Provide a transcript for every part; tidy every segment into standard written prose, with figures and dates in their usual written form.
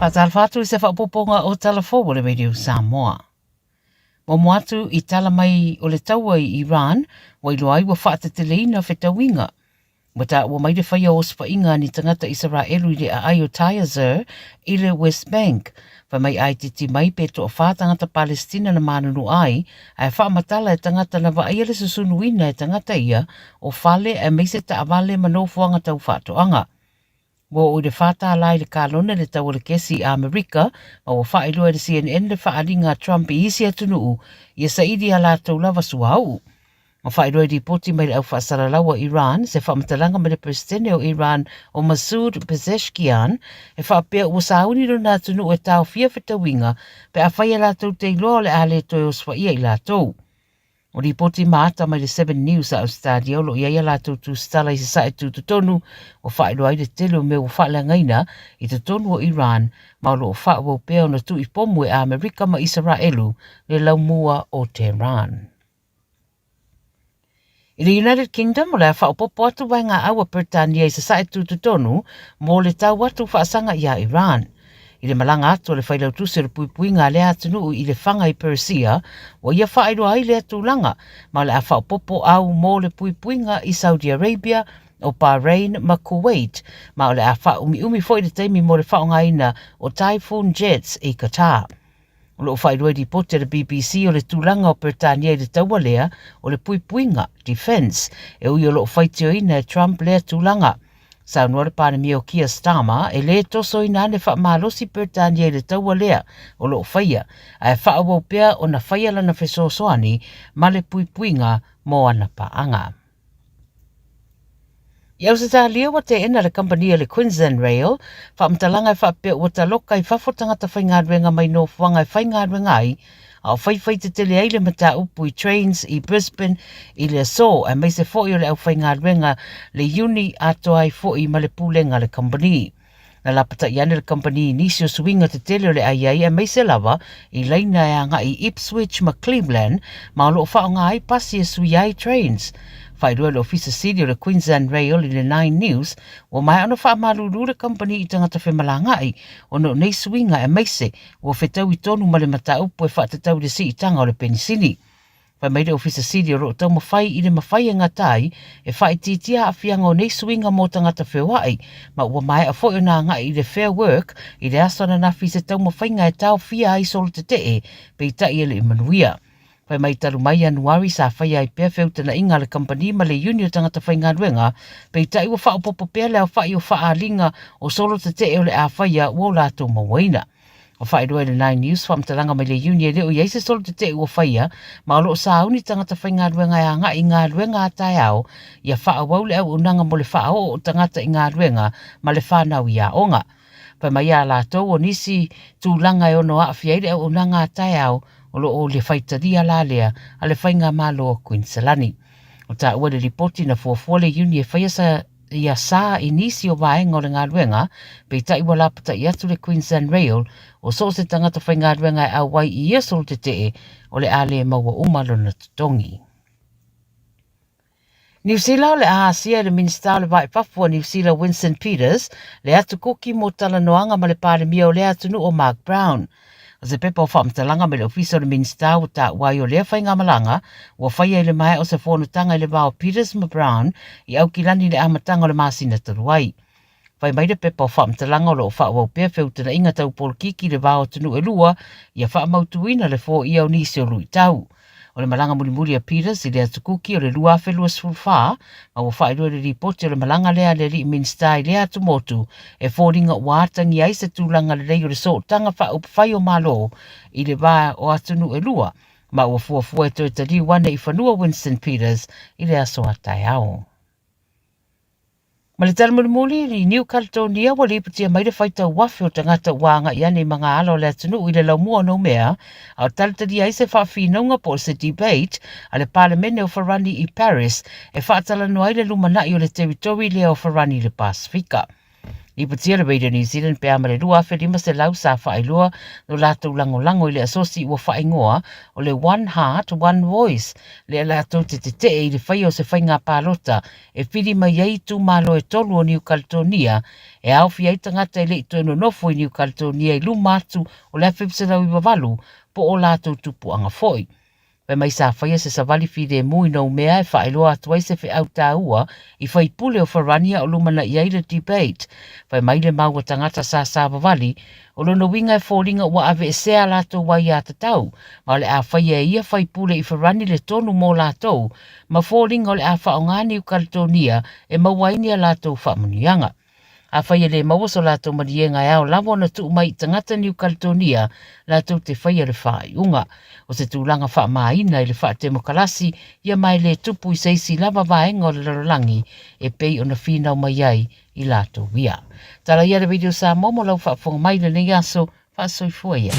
Faatalofa atu i se faaopoopoga o Tala Fou a le Radio Samoa. Muamua atu i tala mai o le taua i Iran, ua iloa ai ua faateteleina fetauiga. Ua taua mai le faia o osofaiga a ni tagata Isaraelu i le aai o Tyre Zur i le West Bank. Fai mai itiiti mai pe toafā tagata Palestina na manunu ai, ae faamatala e tagata na vaaia le susunuina e tagata ia o fale aemaise taavale ma nofoaga tau faatoaga. Ua oo i le $4 i le kalone le tau o le kesi i Amerika, ma ua faailoa e le CNN le faaaliga a Trump i isi atunuu ia saili a latou lava suauu. Ua faailoa i lipoti mai le au faasalalau a Iran se faamatalaga mai le Peresetene o Iran o Masoud Pezeshkian e faapea ua sauni lona atunuu e taofia fetauiga pe afai e latou te iloa o le a le toe osofaia i latou. O lipoti ma ata mai le Seven News a Ausetalia o lo o i ai a latou tusitala i Sasae Tutotonu ua faailoa ai le tele o mea ua faaleagaina i totonu o Iran ma o lo o faaauau pea ona tuu i pomu e Amerika ma Isaraelu le laumua o Tehran. I le United Kingdom, o le a faaopoopo atu vaegaau a Peretania i Sasae Tutotonu mo le tau atu faasaga iā Iran. I le malaga atu a le Failautusi o le Puipuiga a lea atunuu i le Faga i Persia, ua ia faailoa ai lea tulaga, ma o le a faaopoopo au mo le puipuiga i Saudi Arabia, o Bahrain ma Kuwait, ma o le a faaumiumi foi le taimi mo le faaaogaina o Typhoon jets i Qatar. O lo o faailoa i lipoti a le BBC o le tulaga o Peretania i le taua lea o le puipuiga, defence, e ui o lo o faitioina e Trump lea tulaga. Saunoa le Palemia o Keir Starmer e lē tosoina ane faamalosi Peretania i le taua lea o lo o faia, ae faaauau pea ona faia lana fesoasoani ma le puipuiga mo ana paaga. I Ausetalia ua teena le kamupani a le Queensland Rail faamatalaga e faapea ua taloka i fafo tagata faigaluega mai nofoaga e faigaluega ai a o faifai tetele ai le mataupu i Trains i Brisbane i le aso aemaise foi o le aufaigaluega le Iuni atoa ai foi ma le pulega a le kamupani. Na lapataia ane le kamupani i nisi o suiga tetele o le ai ai aemaise lava i laina e agai i Ipswich ma Cleveland ma o lo o faaaoga ai pasi e suia ai Trains. Faailoa e le Ofisa Sili o le Queensland Rail i le Nine News, ua maea ona faamalulu le kamupani i tagata femalagaai ona o nei suiga aemaise ua fetaui tonu ma le mataupu e faatatau i le siitaga o le penisini. Fai mai le Ofisa Sili o lo o taumafai i le mafai e gata ai e faaitiitia aafiaga o nei suiga mo tagata feoai, ma ua maea foi ona agai i le Fair Work i le aso ananafi i se taumafaiga e taofia ai solo tetee, peitai e le i manuia. Fai mai talu mai Ianuari sa faia ai pea feutanaʻiga a le kamupani ma le iuni o tagata faigaluega, peitai ua faaopoopo pea le aofaʻi o faaaliga o solo tetee o le a faia ua o latou mauaina. Ua faailoa e le Nine News faamatalaga mai le iuni e le o i ai se solo tetee ua faia, ma o lo o sauni tagata faigaluega e agai i galuega a taeao ia faaauau le auaunaga mo le faaoo o tagata i galuega ma le fanau i aoga. Fai mai iā latou o nisi tulaga e ono aafia ai le auaunaga a taeao o lo o le faitalia la lea a le Faigamalo o Kuiniselani. O taua i le lipoti na fuafua le Iuni e faia sa ia sa i nisi o vaega o le galuega, peitai ua lapata'i atu le Queensland Rail o so o se tagata faigaluega e auai i ia solo tetee o le a le maua uma lona totogi. Niu Sila o le a asia e le Minisita o le Va i Fafo a Niu Sila Winston Peters le atu kuki mo talanoaga ma le Palemia o lea atunuu o Mark Brown. O se pepa o faamatalaga mai le Ofisa o le Minisita ua taua ai o lea faigamalaga ua faia i le maea o se fonotaga i le va o Peters ma Brown i Aukilani i le amataga o le masina talu ai. Fai mai le pepa o faamatalaga o lo o faaauau pea feutanaʻiga tau polokiki i le va o atunuu e lua ia faamautuina le foia o nisi o luitau. O le malaga mulimuli a Peters i le Atu Kuki o le 2024, ma ua faailoa i le lipoti o le malaga lea a le alii Minisita i lea atumotu e foliga ua atagia ai se tulaga lelei o le sootaga faaupufai o Malo i le va o atunuu e lua, ma ua fuafua e toe taliu ane i fanua Winston Peters i le aso a taeao. Ma le tala mulimuli, i Niu Kaletonia ua lipotia mai le faitau afe o tagata ua agai ane i magaala o le atunuu i le laumua o Noumea, a o talitalia ai se faafinauga po o se debate a le Palemene o Farani i Paris e faatalanoa ai le lumanai o le teritori lea o Farani i le Pasefika. Lipotia le Radio New Zealand pe a ma le 2500 sa faailoa lo latou lagolago i le asosi ua faaigoa o le One Heart, One Voice, lea latou te tetee i le faia o se faiga palota e pili mai ai itumalo e tolu o Niu Kaletonia e aofia ai tagata e le i toe nonofo i Niu Kaletonia i luma atu o le 1998 po o latou tupuaga foi. Fai mai sa faia se savali filemu i Noumea e faailoa atu ai se feau taua i faipule o Farania o lumanai ai le debate. Fai mai le mau a tagata sa savavali, o lona uiga e foliga ua aveesea a latou aiatatau, ma o le a faia e ia faipule i Farani le tonu mo latou, ma foliga o le a faaaoga Niu Kaletonia e maua ai ni a latou faamanuiaga. Afai e le maua so latou maliega e ao lava ona tuu mai i tagata Niu Kaletonia latou te faia le faaiuga. O se tulaga faamāina i le faatemokalasi ia ma e le tupu i se isi lava vaega o le lalolagi e pei ona finau mai ai i latou ia. Tala ia le Radio Samoa mo lau faafofoga mai i lenei aso. Faasoifua ia.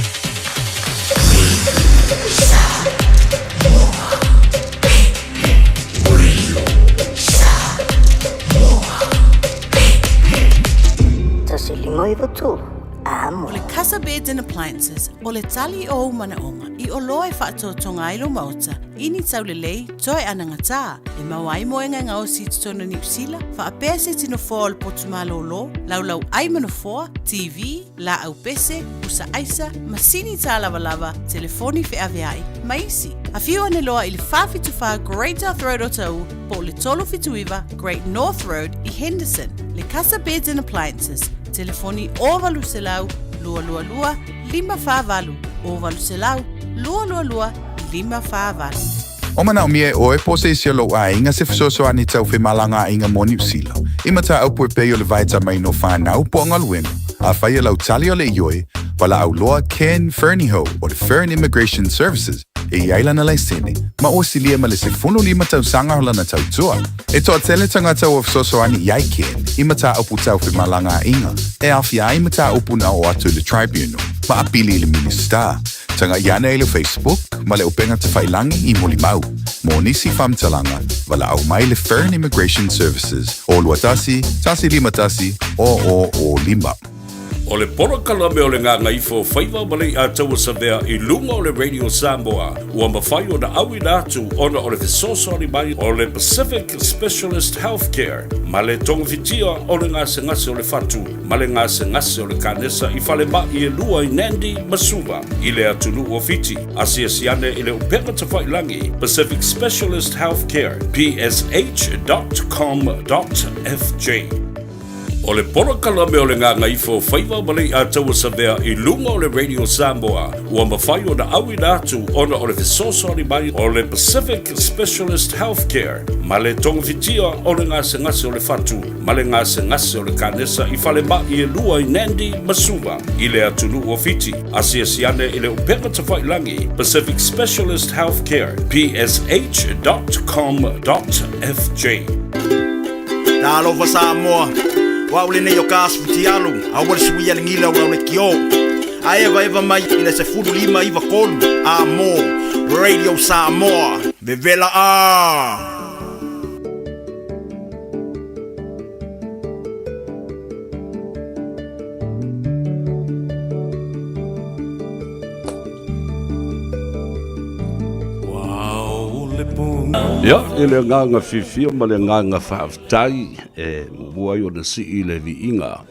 153, amo. O le Casa Beds and Appliances, o le tali o ou manaoga i oloa e faatotoga ai lou maota i ni taulelei toe anagatā e maua ai moega e gaosi i totonu o Niu Sila, faapea se tino foa o le potu malōlō, laulau ai ma nofoa, TV, laau pese, pusa aisa, masini tālavalava, telefoni feaveai, ma isi. Afio ane loa i le 474 Great South Road o Taʻu po o le 379 Great North Road i Henderson. Le Casa Beds and Appliances, telefoni 0800 222 548, 0800 222 548. O manaomia e ʻoe po o se isi o lou ʻāiga se fesoasoani tau femalagaaiga mo Niu Sila, i mataupu e pei o le vaetamaina no whānau po o galuega, afai e lau tali o le ioe, walaʻau loa Ken Fernihough o le Fern Immigration Services e i ai lana laisene ma ua silia ma le 15 tausaga o lana tautua. E toatele tagata ua fesoasoani i ai Ken i mataupu tau femalagaaiga e aofia ai mataupu na oo atu i le Tribunal ma apili i le Minisita. Tagaʻi ane i le Facebook ma le upega tafailangi i Molimau. Mo nisi faamatalaga, valaau mai le Fern Immigration Services o 21 151 0005. O le polokalame o le Gagaifo Faiva ma Leiataua Savea i luga o le Radio Samoa ua mafai ona auina atu ona o le fesoasoani mai o le Pacific Specialist Healthcare ma le togafitia o le gasegase o le fatu ma le gasegase o le kanesa i falemai e lua i Nandi ma Suva i le atunuu o Fiti. Asiasi ane i le upega tafailangi Pacific Specialist Healthcare, psh.com.fj. O le polokalame o le Gagaifo Faiva ma Leiataua Savea i luga o le Radio Samoa ua mafai ona auina atu ona o le fesoasoani mai o le Pacific Specialist Healthcare ma le togafitia o le gasegase o le fatu ma le gasegase o le kanesa i falemai e lua i Nandi ma Suva i le atunuu o Fiti. Asiasi ane i le upega tafailangi Pacific Specialist Healthcare, psh.com.fj. Talofa Samoa, o au lenei o ka asu fitialu, aua le suia le gila o lau le kio. A evaeva mai i le 15 93 a mo Radio Samoa. Vevela a! Ia, i le agaga fiafia ma le agaga faafetai e muamua ai ona sii le viiga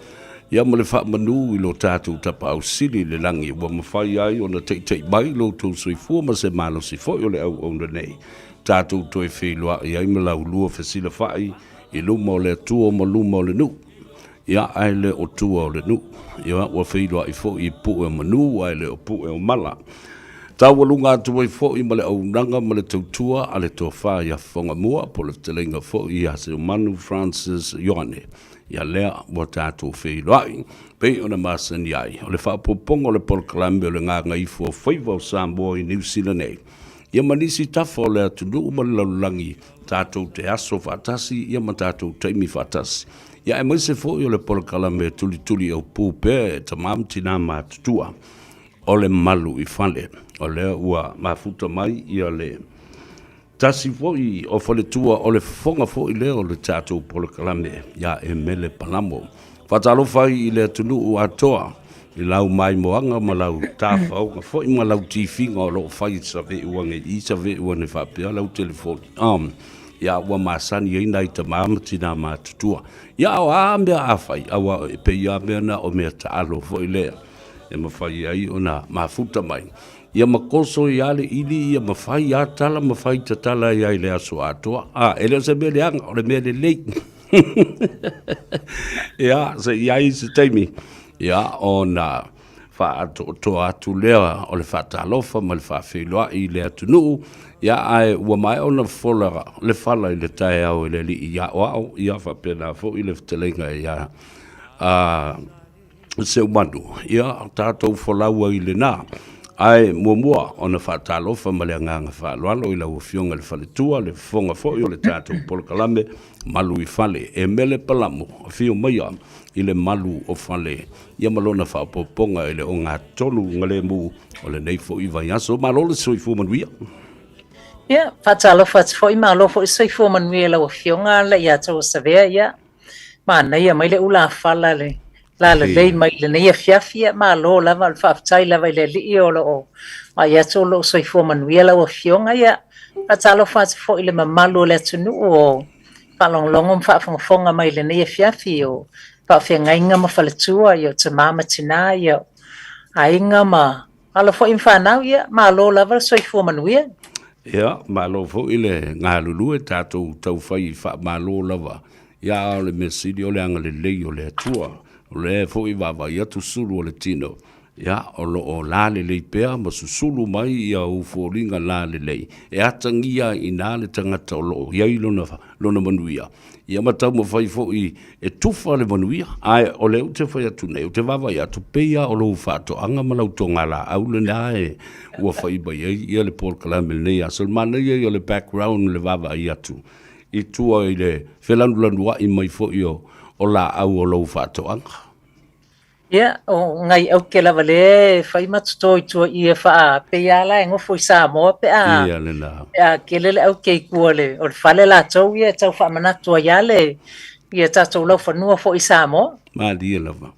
ia ma le faamanu i lo tatou Tapaau Sili i le lagi ua mafai ai ona taita'i mai lo outou soifua ma se malosi foi o le auauna nei tatou toe feiloa'i ai ma laulua fesilafa'i i luma o le Atua ma luma o le nuu. Ia, ae le o tua o le nuu. Ia, ua feiloa'i foi i pu'e o manu ae le o pu'e o mala. Taualuga atu ai foi ma le auaunaga ma le tautua a le Tofa ia Fofogamua po o le fetalaiga foi ia Seumanu Francis Ioane. Ia lea ua tatou feiloai. Pei ona masani ai, o le faaopoopoga o le polokalame o le Gagaifo o Faiva o Samoa i Niu Sila nei, ia ma nisi tafa o le atunuu ma le lalolagi, tatou te aso faatasi ia ma tatou taimi faatasi. Ia aemaise foi o le polokalame e tulituli aupu pea e tama ma tinā matutua o le malu i fale. O lea ua mafuta mai ia le tasi foi o faletua o le fofoga foi lea o le tatou polokalame ia Emele Palamo. Faatalofa ai i le atunuu atoa i lau maimoaga ma lau tafaoga foi ma lau tifiga o lo o fai save'u ane i i save'u ane faapea lau telefoni. Um, ia ua masani ai nai tamā ma tinā matutua. Ia o a mea a fai, aua e pei a mea na o mea taalo foi lea e mafai ai ona mafuta mai. Ia ma koso i a le ili ia ma fai a tala ma fai tatala ai i le aso atoa. A, e le o se mea leaga, o le mea lelei. Ia, se i ai se taimi, ia, ona faaatoatoa atu lea o le faatalofa ma le faafeiloai i le atunuu, ia, ae ua maea ona fofola le fala i le taeao e le alii aoao, ia, faapena foi le fetalaiga ia a Seumanu, ia, tatou folau ai i lena. Ae muamua ona faatalofa ma le agaga faaaloalo i lau Afioga i le Faletua, le fofoga foi o le tatou polokalame Malu i Fale. E mele palamu, afio maia i le malu o fale, ia ma lona faaopoopoga i le ogatotonu galemu o lenei foi vaiaso. Malo le soifua manuia. Ia, faatalofa atu foi, malo foi le soifua manuia i lau Afioga le ia tou Savea, ia. Manaia mai le ulafala le lalelei mai i lenei afiafi, ia malo lava, o le faafetai lava i le Alii o lo o vaai atu o lo o soifua manuia lau Afioga. Ia, faatalofa atu foi i le mamalu o le atunuu o faalogologo ma faafogafoga mai i lenei afiafi, o faafeagaiga ma faletua, ia o tama ma tina, ia o aiga ma alo foi ma fanau, ia malo lava le soifua manuia. Ia, malo foi le galulue, tatou taufai faamalo lava. Ia, a o le mea sili o le agalelei o le Atua. O lea foi vaavaai atu sulu o le tino, ia, o lo o lalelei pea ma susulu mai ia ou foliga lalelei e atagia ai i ina le tagata o lo o i ai lona, lona manuia. Ia ma taumafai foi e tufa le manuia, ae o lea ou te fai atu nei, ou te vaavaai atu, pei lava o lou faatoaga ma lau togalaau lena e ua fai mai ai ia le polokalame i lenei aso. O le manaia ia o le background i le vaavaai atu i tua i le felanulanuai mai foi o, o laau o lou faatoaga. Ia, o ngai auke lava lea e fai ma toto i tua i e faa, pei lava la e nofo i Samoa pe a, Ia lena. pe a kele le auke i tua o le, o le fale latou ia e tau faamanatu ai lava le, ia tatou laufanua foi i Samoa. Malie lava.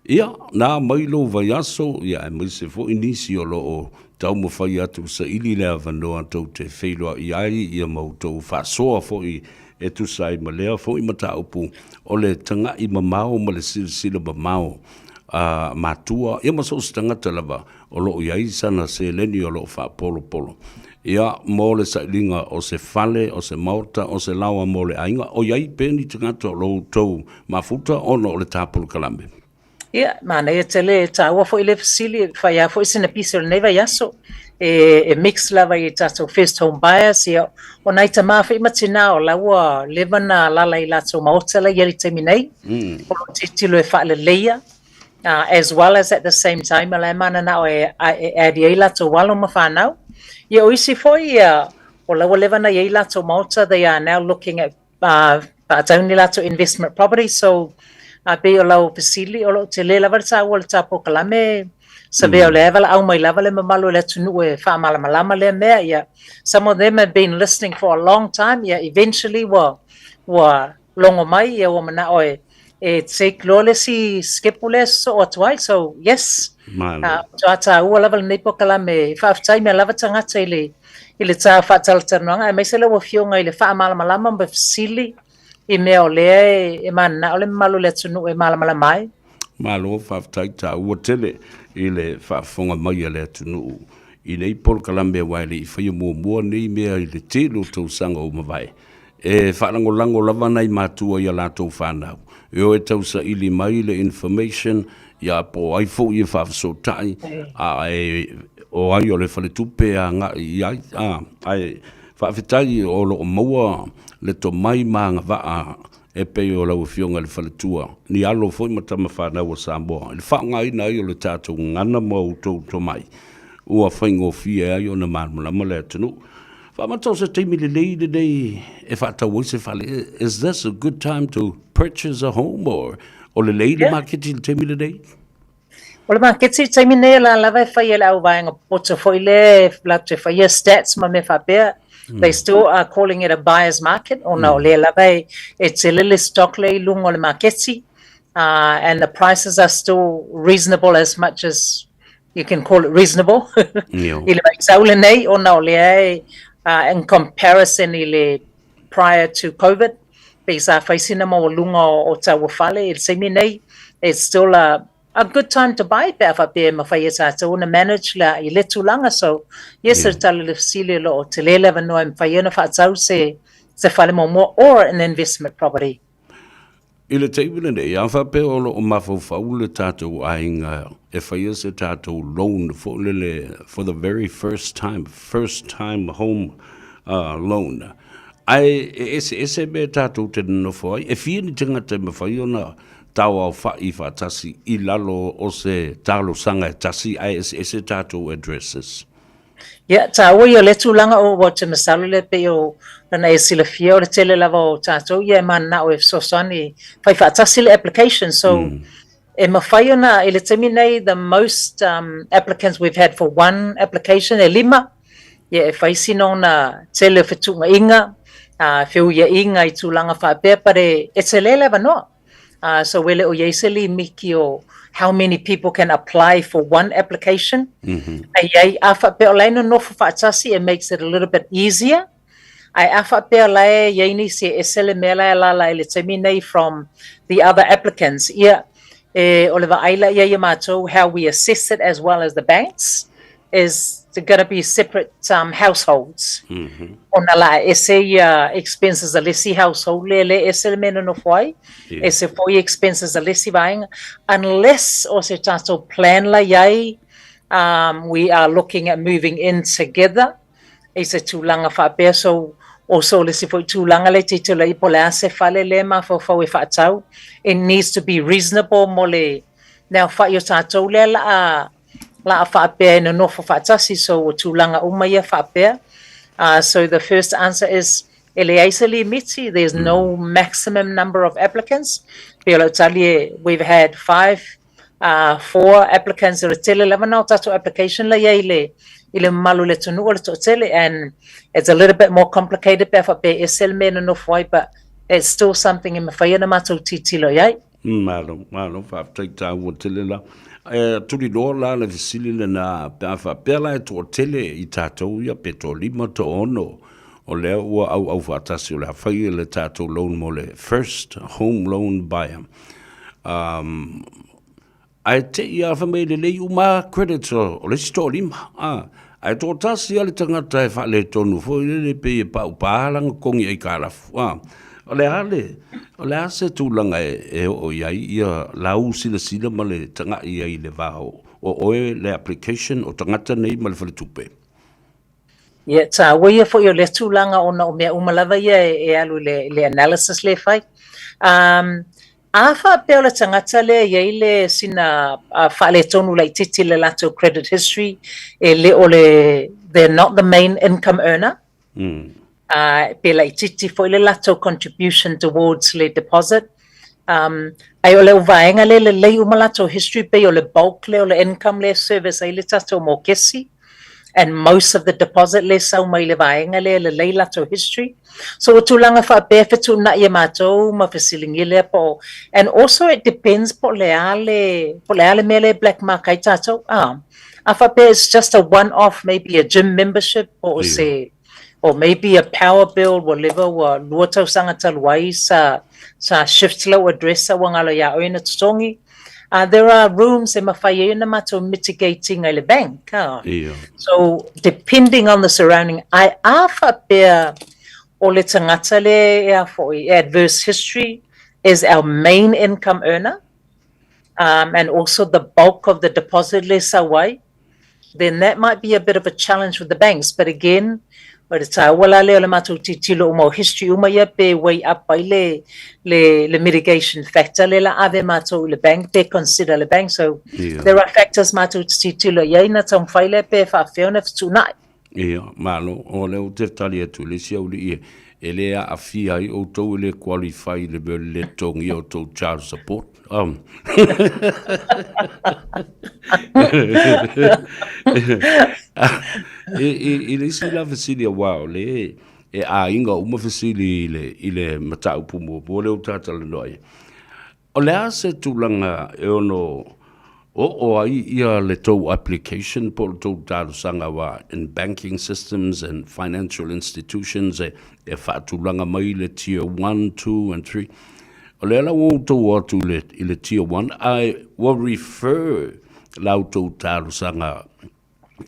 Ia, na mai lou vaiaso, ia aemaise foi nisi o lo o taumafai atu saili le avanoa tou te feiloai ai ia ma outou faasoa foi e tusa ai ma lea foi mataupu o le taga'i mamao ma le silasila mamao a matua, ia ma so o se tagata lava o lo o i ai sana seleni o lo o faapolopolo, ia, mo le sailiga o se fale, o se maota, o se laoa mo le aiga, o i ai pea ni tagata o lo outou mafuta ona o le ta polokalame. Ia, manaia tele, e taua foi lea fesili, e fai lava foi sina pisi o lenei vaiaso, e, e mix lava i tatou first home buyers, ia, o nai tamā foi ma tinā o la ua leva na alala i latou maota la i ai i le taimi nei, o lo o tilotilo e faaleleia, uh, as well as at the same time, o la e mananao e, e add i ai latou alo ma fanau. Ia, o isi foi, ia, o la ua leva na i ai latou maota, they are now looking at faatau ni latou investment property so a pei o lau fesili o lo o tele lava le taua o le ta polokalame Savea o lea e valaau mai lava le mamalu o le atunuu e faamalamalama lea mea ia some of them have been listening for a long time ia eventually ua ua logo mai ia ua manao e e take loa le isi step lea e sosoo atu ai so yes Malo. Matua taua lava lenei polokalame faafetai mea lava tagata i le i le ta faatalatalanoaga aemaise lau Afioga i le faamalamalama ma fesili i mea o lea e mananao le mamalu o le atunuu e malamalama ai. Malo faafetai taua tele i le faafofoga mai a le atunuu i nei polokalame aua e le i faia muamua nei mea i le tele o tausaga ua mavae. E faalagolago lava nai matua i a latou fanau, e o e tausaili mai le information, ia po o ai foi e faafesootai, a e, o ai o le faletupe e agai i ai, a, ae faafetai o lo o maua le tomai ma agavaa e pei o lau Afioga i le Faletua, ni alo foi ma tama fanau a Samoa, i le faaaogaina ai o le tatou gagana ma outou tomai, ua faigofie ai ona malamalama le atunuu. Faamata o se taimi lelei lenei e faatau ai se fale. Is this a good time to purchase a home or o lelei le maketi i le taimi lenei? O le maketi i le taimi nei o la lava e fai e le auvaega popoto foi lea latou te faia stats ma mea faapea. They still are calling it a buyer's market ona o lea lava e tele le stock lea i luga o le maketi. And the prices are still reasonable as much as you can call it reasonable i le vaitau lenei ona o lea e in comparison i le prior to Covid pei sa fai sina maualuga o tau o fale i le taimi nei, it's still a a good time to buy pe a faapea e mafai e tatou ona manage la i lea tulaga. So yes, o le tala i le fesili o lo o tele le avanoa e mafai ai ona faatau se se fale muamua or an investment property. I le taimi lenei, a faapea o lo o mafaufau le tatou aiga e faia se tatou loan foi lele for the very first time, first time home loan, ae e eseese mea tatou te nonofo ai, e fia ni tagata e mafai ona taoaofa'i faatasi i lalo o se talosaga e tasi ae eseese tatou addresses? Ia, taua ia o lea tulaga o ua te masalo lea pei o lana e silafia o le tele lava o tatou ia e mananao e fesoasoani fai faatasi le application. So e mafai ona i le taimi nei the most applicants we've had for one application e lima, ia e fai sina ona tele o fetuunaiga, feuiaiga i tulaga faapea but e tele le avanoa. So e le o i ai se limiti o how many people can apply for one application. Ae i ai, a faapea o la e nonofo faatasi, it makes it a little bit easier. Ae a faapea la e i ai nisi e ese le mea la e alaala i le taimi nei from the other applicants, ia, e, o le vaai la i ai a matou, how we assess it as well as the banks, is gonna be separate households. Ona la e ese ia expenses a le isi household lea le ese le mea e nonofo ai, ese foi expenses a le isi vaega, unless o se tatou plan la i ai, we are looking at moving in together i se tulaga faapea. So also o le isi foi tulaga lea e tilotilo i ai po o le a se fale lea e mafaufau e faatau, it needs to be reasonable mo le aofai o tatou lea la a la a faapea e nonofo faatasi, so o tulaga uma ia faapea. So the first answer is e leai se limiti, there's no maximum number of applicants. Pei o lau tali e, we've had five, four applicants, o le tele lava na o tatou application la i ai i le mamalu o le atunuu o le toatele, and it's a little bit more complicated pe a faapea e ese le mea e nonofo ai, but it's still something e mafai ona matou tilotilo i ai. Malo, malo, faafetai taua tele la. E tuliloa la le fesili lena, pe a faapea la e toatele i tatou ia, pe toalima, toaono, o lea ua auau faatasi o le a fai le tatou loan mo le first home loan buyer. Um, Ae te i a fai mai e lelei uma a credits o le isi toalima, a. Ae toatasi a le tagata e faaletonu foi lele pei e paupā lana totogi aitalafu, a. O le a le, o le a se tulaga e, e oo i ai ia lau silasila ma le tagai ai i le va o, o oe le application o tagata nei ma le faletupe? Ia, taua ia foi o lea tulaga ona o mea uma lava ia e, e alu i le, le analysis lea e fai. Um, a faapea o le tagata lea e i ai le sina uh, faaletonu laitiiti le latou credit history, e le o le, they're not the main income earner, uh, pe laitiiti foi le latou contribution towards le deposit. Um, ae o le vaega lea lelei uma latou history pei o le bulk lea o le income lea e service ai le tatou mokesi and most of the deposit lea e sau mai le vaega lea lelei latou history. So o tulaga faapea e fetuunai e matou ma fesiligia lea po o, and also it depends po o le a le, po o le a le mea lea e black mark ai tatou. Ah, a faapea it's just a one off maybe a gym membership po o se or maybe a power bill ua leva ua lua tausaga talu ai sa sa shift lau address a ua galo ia oe na totogi. There are rooms e mawhai ai ona matou mitigating ai le bank. Ia. So depending on the surrounding ae a faapea o le tagata lea e a foi e adverse history is our main income earner and also the bulk of the deposit le sau ai, then that might be a bit of a challenge with the banks. But again, o le taua la lea o le matou tilotilo uma o history uma ia pe weigh up ai le, le, le mitigation factor le la ave matou i le bank pe consider le bank. So there are factors matou te tilotilo i ai na taumafai lea pe faafefea ona fetuunai. Ia, malo, o lea ou te tali atu i le isi aualii e, e le aafia ai outou e le qualify i le mea o le le totogia o tou child support. Um. I, i, i le isi la fesili aua o le e aiga uma fesili i le, i le mataupu muamua lea ua ta talanoa ai. O le a se tulaga e ono oo ai ia le tou application po o le tou talosaga aua in banking systems and financial institutions e, e faatulaga mai le tier 1, 2 and 3. O lea la ua outou o atu i le, i le tier 1 ae ua refer la outou talosaga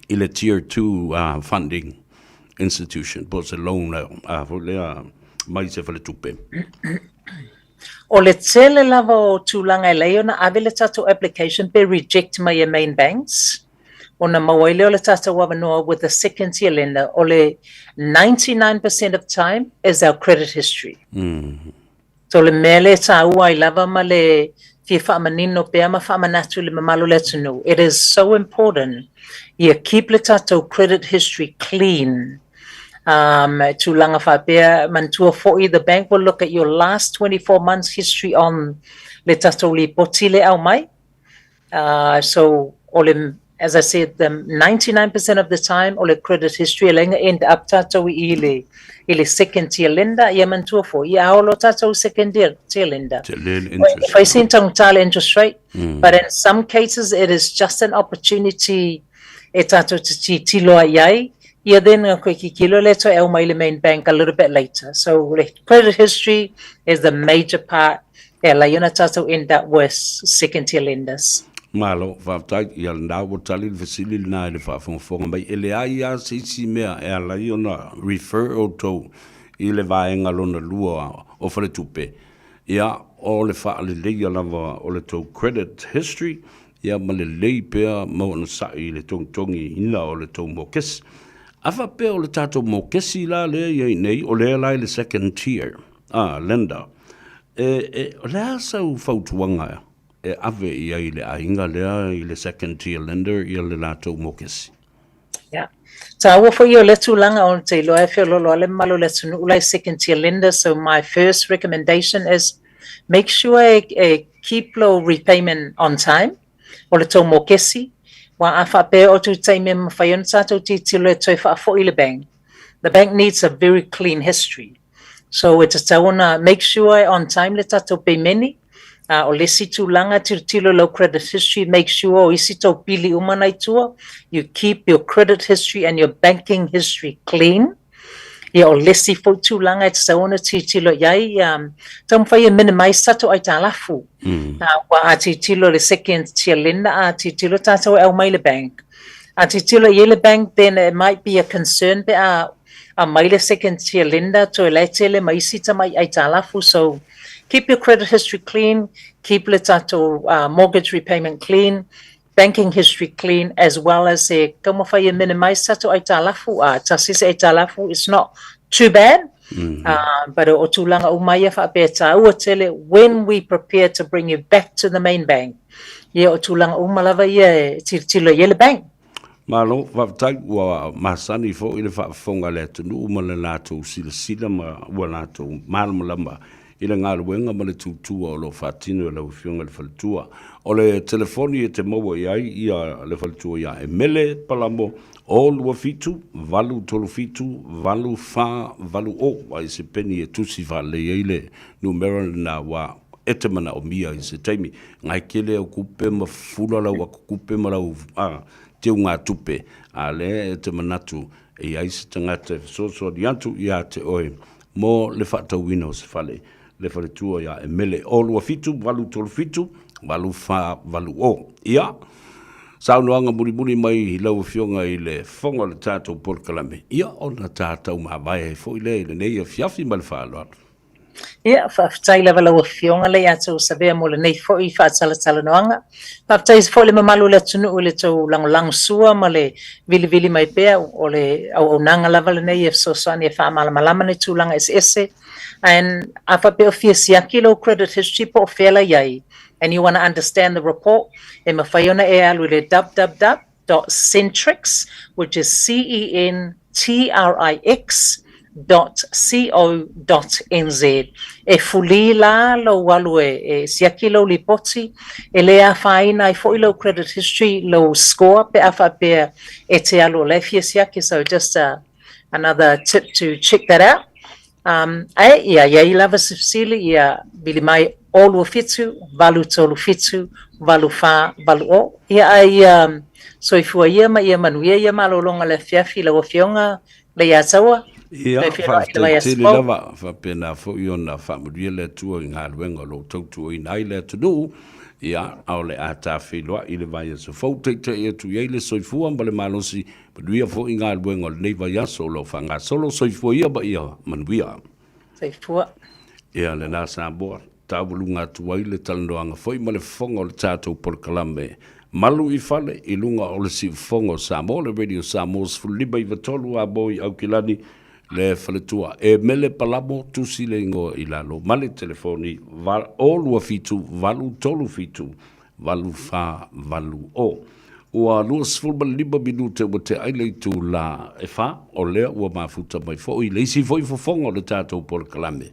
i le tier 2 uh, funding institution po o se loan uh, foi lea mai se faletupe. O le tele lava o tulaga e leai ona ave le tatou application pe reject mai e main banks ona maua ai lea o le tatou avanoa with the second tier lender. O le 99% of time is our credit history. Mm. So le mea lea e taua ai lava ma le fia faamanino pea ma faamanatu i le mamalu o le atunuu, it is so important ia keep le tatou credit history clean. Um, tulaga faapea, manatua foi the bank will look at your last 24 months history on le tatou lipoti le aumai. Uh, so, o le, as I said, the 99% of the time, o le credit history, e lenga end up tātou i le, i le second tier lender, ia manatua foi, ia ao lo tātou second tier, tier lender. Interest. Fai sin taugata le interest rate, mm. but in some cases, it is just an opportunity e tātou te titilo ai ai, ia then nga koe kikilo le toe au mai le main bank a little bit later. So, le credit history is the major part E ala ai ona tatou end up with second tier lenders. Malo, faafetai, ia lena ua tali le fesili lena i le faafogafoga mai. E leai lava se isi mea e ala ai ona refer outou i le vaega lona lua o faletupe, ia, o le faaleleia lava o le tou credit history, ia ma lelei pea ma onosai i le togitogiina o le tou mokesi. A faapea o le tatou mokesi la lea e i ai nei, o lea la i le second tier, a, lender, E, e, o le a sau fautuaga e ave i ai le aiga lea i le second tier lender ia le latou mokesi? Yeah. Taua foi o le tulaga o te iloa e feololo le mamalu o le atunuu la i second tier lender. So my first recommendation is make sure e, e keep lo repayment on time o le tou mokesi. Wa a faapea o tu taimi e mawhai ona tātou titilo e toe whaafoi le bank. The bank needs a very clean history. So e tatau ona make sure on time le tatou pemeni, uh, o le isi tulaga tilotilo lau credit history, make sure o isi tou pili uma na i tua, you keep your credit history and your banking history clean. Ia o le isi foi tulaga e tatau ona tilotilo i ai, um, taumafai e minimize tatou aitalafu. Mm. Uh, ua a tilotilo le second tier lender, a tilotilo tatou e aumai le bank. A tilotilo i ai le bank, then it might be a concern pe a aumai le second tier lender toe la e tele ma isi tamai aitalafu so keep your credit history clean, keep le tatou uh, mortgage repayment clean, banking history clean as well as e taumafai e minimize tatou aitalafu a uh, tasi se aitalafu it's not too bad mm -hmm. uh, but o tulaga uma ia faapea taua tele when we prepare to bring you back to the main bank ia o tulaga uma lava ia e tilotilo i ai le bank. Malo, faafetai, ua masani foi le faafofoga a le atunuu ma le latou silasila ma ua latou malamalama i le galuega ma le tutua o lo o faatino e lau Afioga i le Faletua. O le telefoni e te maua i ai ia le Faletua ia Emele Palamo o 27 837 8480 a i se peni e tusi faalelei ai le numera lena ua e te manaomia i se taimi. Ngai kele au kupe ma fula lau aku kupe ma lau a, teugatupe, a lea e te manatu e i ai se tagata e fesoasoani atu iā te oe mo le faatauina o se fale, le faletua iā Emele o 27 837 8480. Ia, saunoaga mulimuli mai i lau Afioga i le Fofoga o le tatou polokalame, ia ona tatou mavae ai foi lea i lenei afiafi ma le faaaloalo. Ia, faafetai lava lau Afioga le ia tou savea mo lenei foi faatalatalanoaga. Faafetai foi le mamalu o le atunuu i le tou lagolago sua ma le vilivili mai pea o le auaunaga lava lenei e fesoasoani e faamalamalama ni tulaga eseese. And a faapea o fia siaki lou credit history po o fea la i ai and you wanna understand the report, e mafai ona e alu i le www www.centrix, which is C-E-N-T-R-I-X dot co dot nz. E fulī la lou alu e, e siaki lou lipoti, e le afaina ai foi lou credit history, lou score pe a faapea e te alu o la e fia siaki. So just a, another tip to check that out. Um, ae, ia, i ai lava se fesili, ia, vili mai. 0 2 7 8 3 7 8 4 8 0. Ia ae ia soifua ia ma ia manuia ia malologa o le afiafi i lau Afioga Leiataua. Ia, Toe feiloai i le faafetai vaiaso tele fou. lava, faapena foi ona faamanuia le Atua i galuega o lo o tautuaina ai le atunuu, ia, a o le a ta feiloai i le vaiaso fou, taitai atu i ai le soifua ma le malosi, manuia foi galuega o lenei vaiaso o lo o faagasolo, soifua ia ma ia manuia. Soifua. Ia, lena Samoa, taualuga atu ai le talanoaga foi ma le fofoga o le tatou polokalame Malu i Fale i luga o le siufofoga o Samoa, le Radio Samoa 15 93 a mo i Aukilani le faletua. E mele palamo tusi le igoa i lalo ma le telefoni 027 837 8480. Ua 25 minute ua tea ai le itulā e fa, o lea ua mafuta mai foi le isi foi fofoga o le tatou polokalame.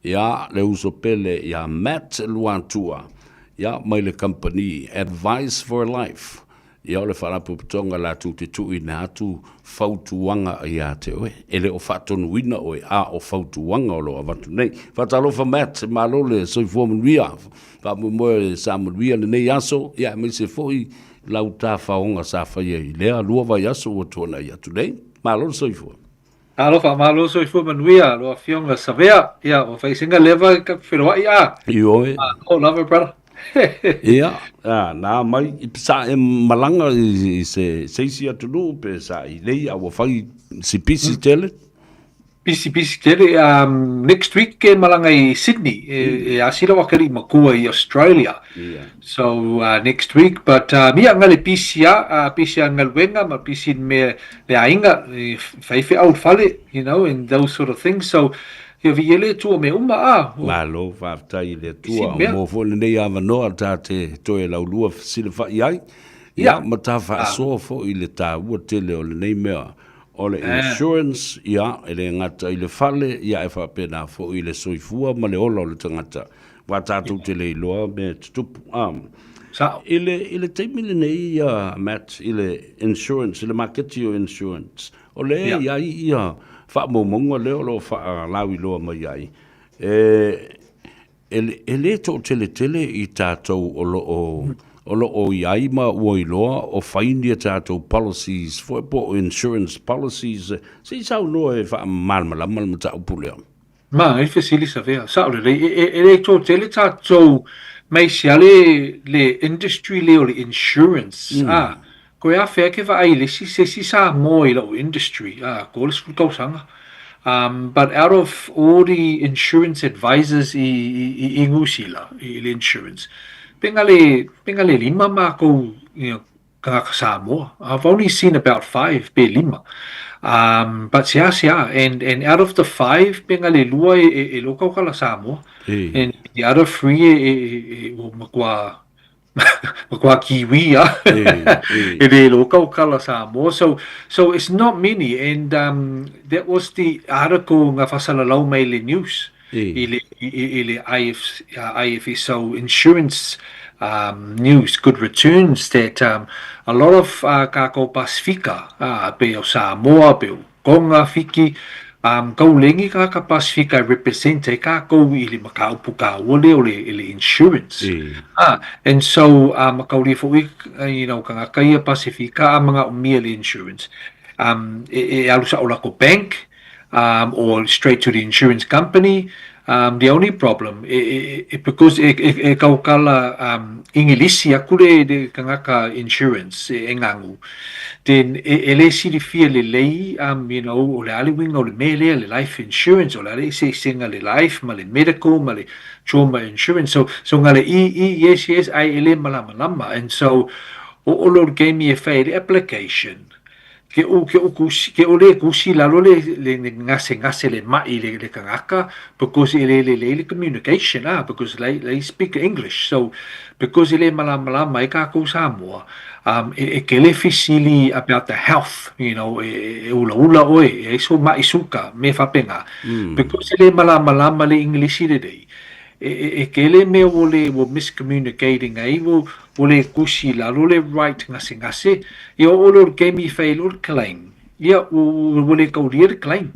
Ia, le uso pele ia Matt Luatua, ia, mai le kamupani Advice for Life. Ia, o le faalapotopotoga latou te tuuina atu fautuaga ia te oe. E le o faatonuina oe, a o fautuaga o lo o avatu nei. Faatalofa Matt, malo le soifua manuia. Faamoemoe sa manuia lenei aso, ia aemaise foi lau tafaoga sa faia i lea lua vaiaso ua tuanai atu nei. Malo le soifua. Alofa, malo soifua manuia lau Afioga Savea. Ia, ua fai sina leva ka feloai a. Ioe. Malo lava, brother. Ia, a, na mai i sa e malaga i se se isi atunuu pe sa i lei a ua fai si pisi tele. Pisi pisi tele. Next week e malaga i Sydney e, e asila wa kali makua i Australia. Ia. So next week but ia ngale pisi a, pisi a ngaluenga ma pisi me le aiga e fai feau le fale you know and those sort of things so ia viia le Atua mea uma a. Malo faafetai i le Pisi Atua mea. mo foi lenei avanoa ta te toe laulua fesilafai ai ia Ia. ma ta faasoa foi i le taua tele o lenei mea o le Eh. insurance ia e le gata i le fale ia ae faapena foi i le soifua ma le ola o le tagata Aua tatou te le iloa mea e tutupu. Sao. I le, i le taimi lenei, Matt, i le insurance, i le maketi o insurance, o lea e i ai ia faamaumauga lea o lo o faalauiloa mai ai, e, e, e le toateletele i tatou o lo o, o lo o i ai ma ua iloa o fai ni a tatou policies foi po o insurance policies, se i saunoa e faamalamalama le mataupu lea. Ma, e fesili Savea, sao lelei, e, e, e le toatele tatou mai siale le industry le o le insurance, ah, koe a whea ke vaai i le isi, se isi Samoa i lau industry, ah, ko le sefulu tausaga. But out of all the insurance advisors i, i, i, i Niu Sila, i le insurance, pe nga le, pe nga le lima mākou, you know, tagata Samoa. I've only seen about five pe lima. But seasea, and, and out of the five pe nga le lua e, e, e loka o kala Samoa. E. And the other three e, e, e, e o matua, matua Kiwi a. E, e. E le loka o kala Samoa. So, so it's not many. And that was the article nga whasalalau mai le news. E. I le, i, i le IF, IFSO insurance news, good returns that a lot of kākou Pasifika, pe o Samoa, pe o Tonga, Fiki, kaulengi kāka Pasifika e represent ai kākou i le mataupu kāua lea o le, i le insurance. E. And so, makaulia foʻi, you know, kangaka ia Pasifika a manaʻomia le insurance. E, e alu saʻo lako bank, or straight to the insurance company. The only problem, e, e, e, because e, e, e kaukala Ingilisi aku le, le kangaka insurance e, e ngangu, then e, e le silifia lelei, you know, o le a le uiga o le mea lea, le life insurance, o le a le eseesega le life ma le medical ma le trauma insurance. So, so ngale i, i, yes, yes, ai e le malamalama. And so, o o lo le game e fai le application, Ke u ke u kusi ke ole kusi lalo le le gasegase le maʻi le le kangaka because e le lelei le communication ah because lei lei speak English so because e le malamalama ai kākou Samoa um e e kele fesili about the health you know e e ulaula ʻoe e ai sou maʻi suka mea faapena because e le malamalama le English lelei e e e kele mea ua le ua miscommunicating ai ua Ua le kusi i lalo le right gasegase, ia oo loa i le taimi e fai ai loa le claim, ia ua le taulia le claim.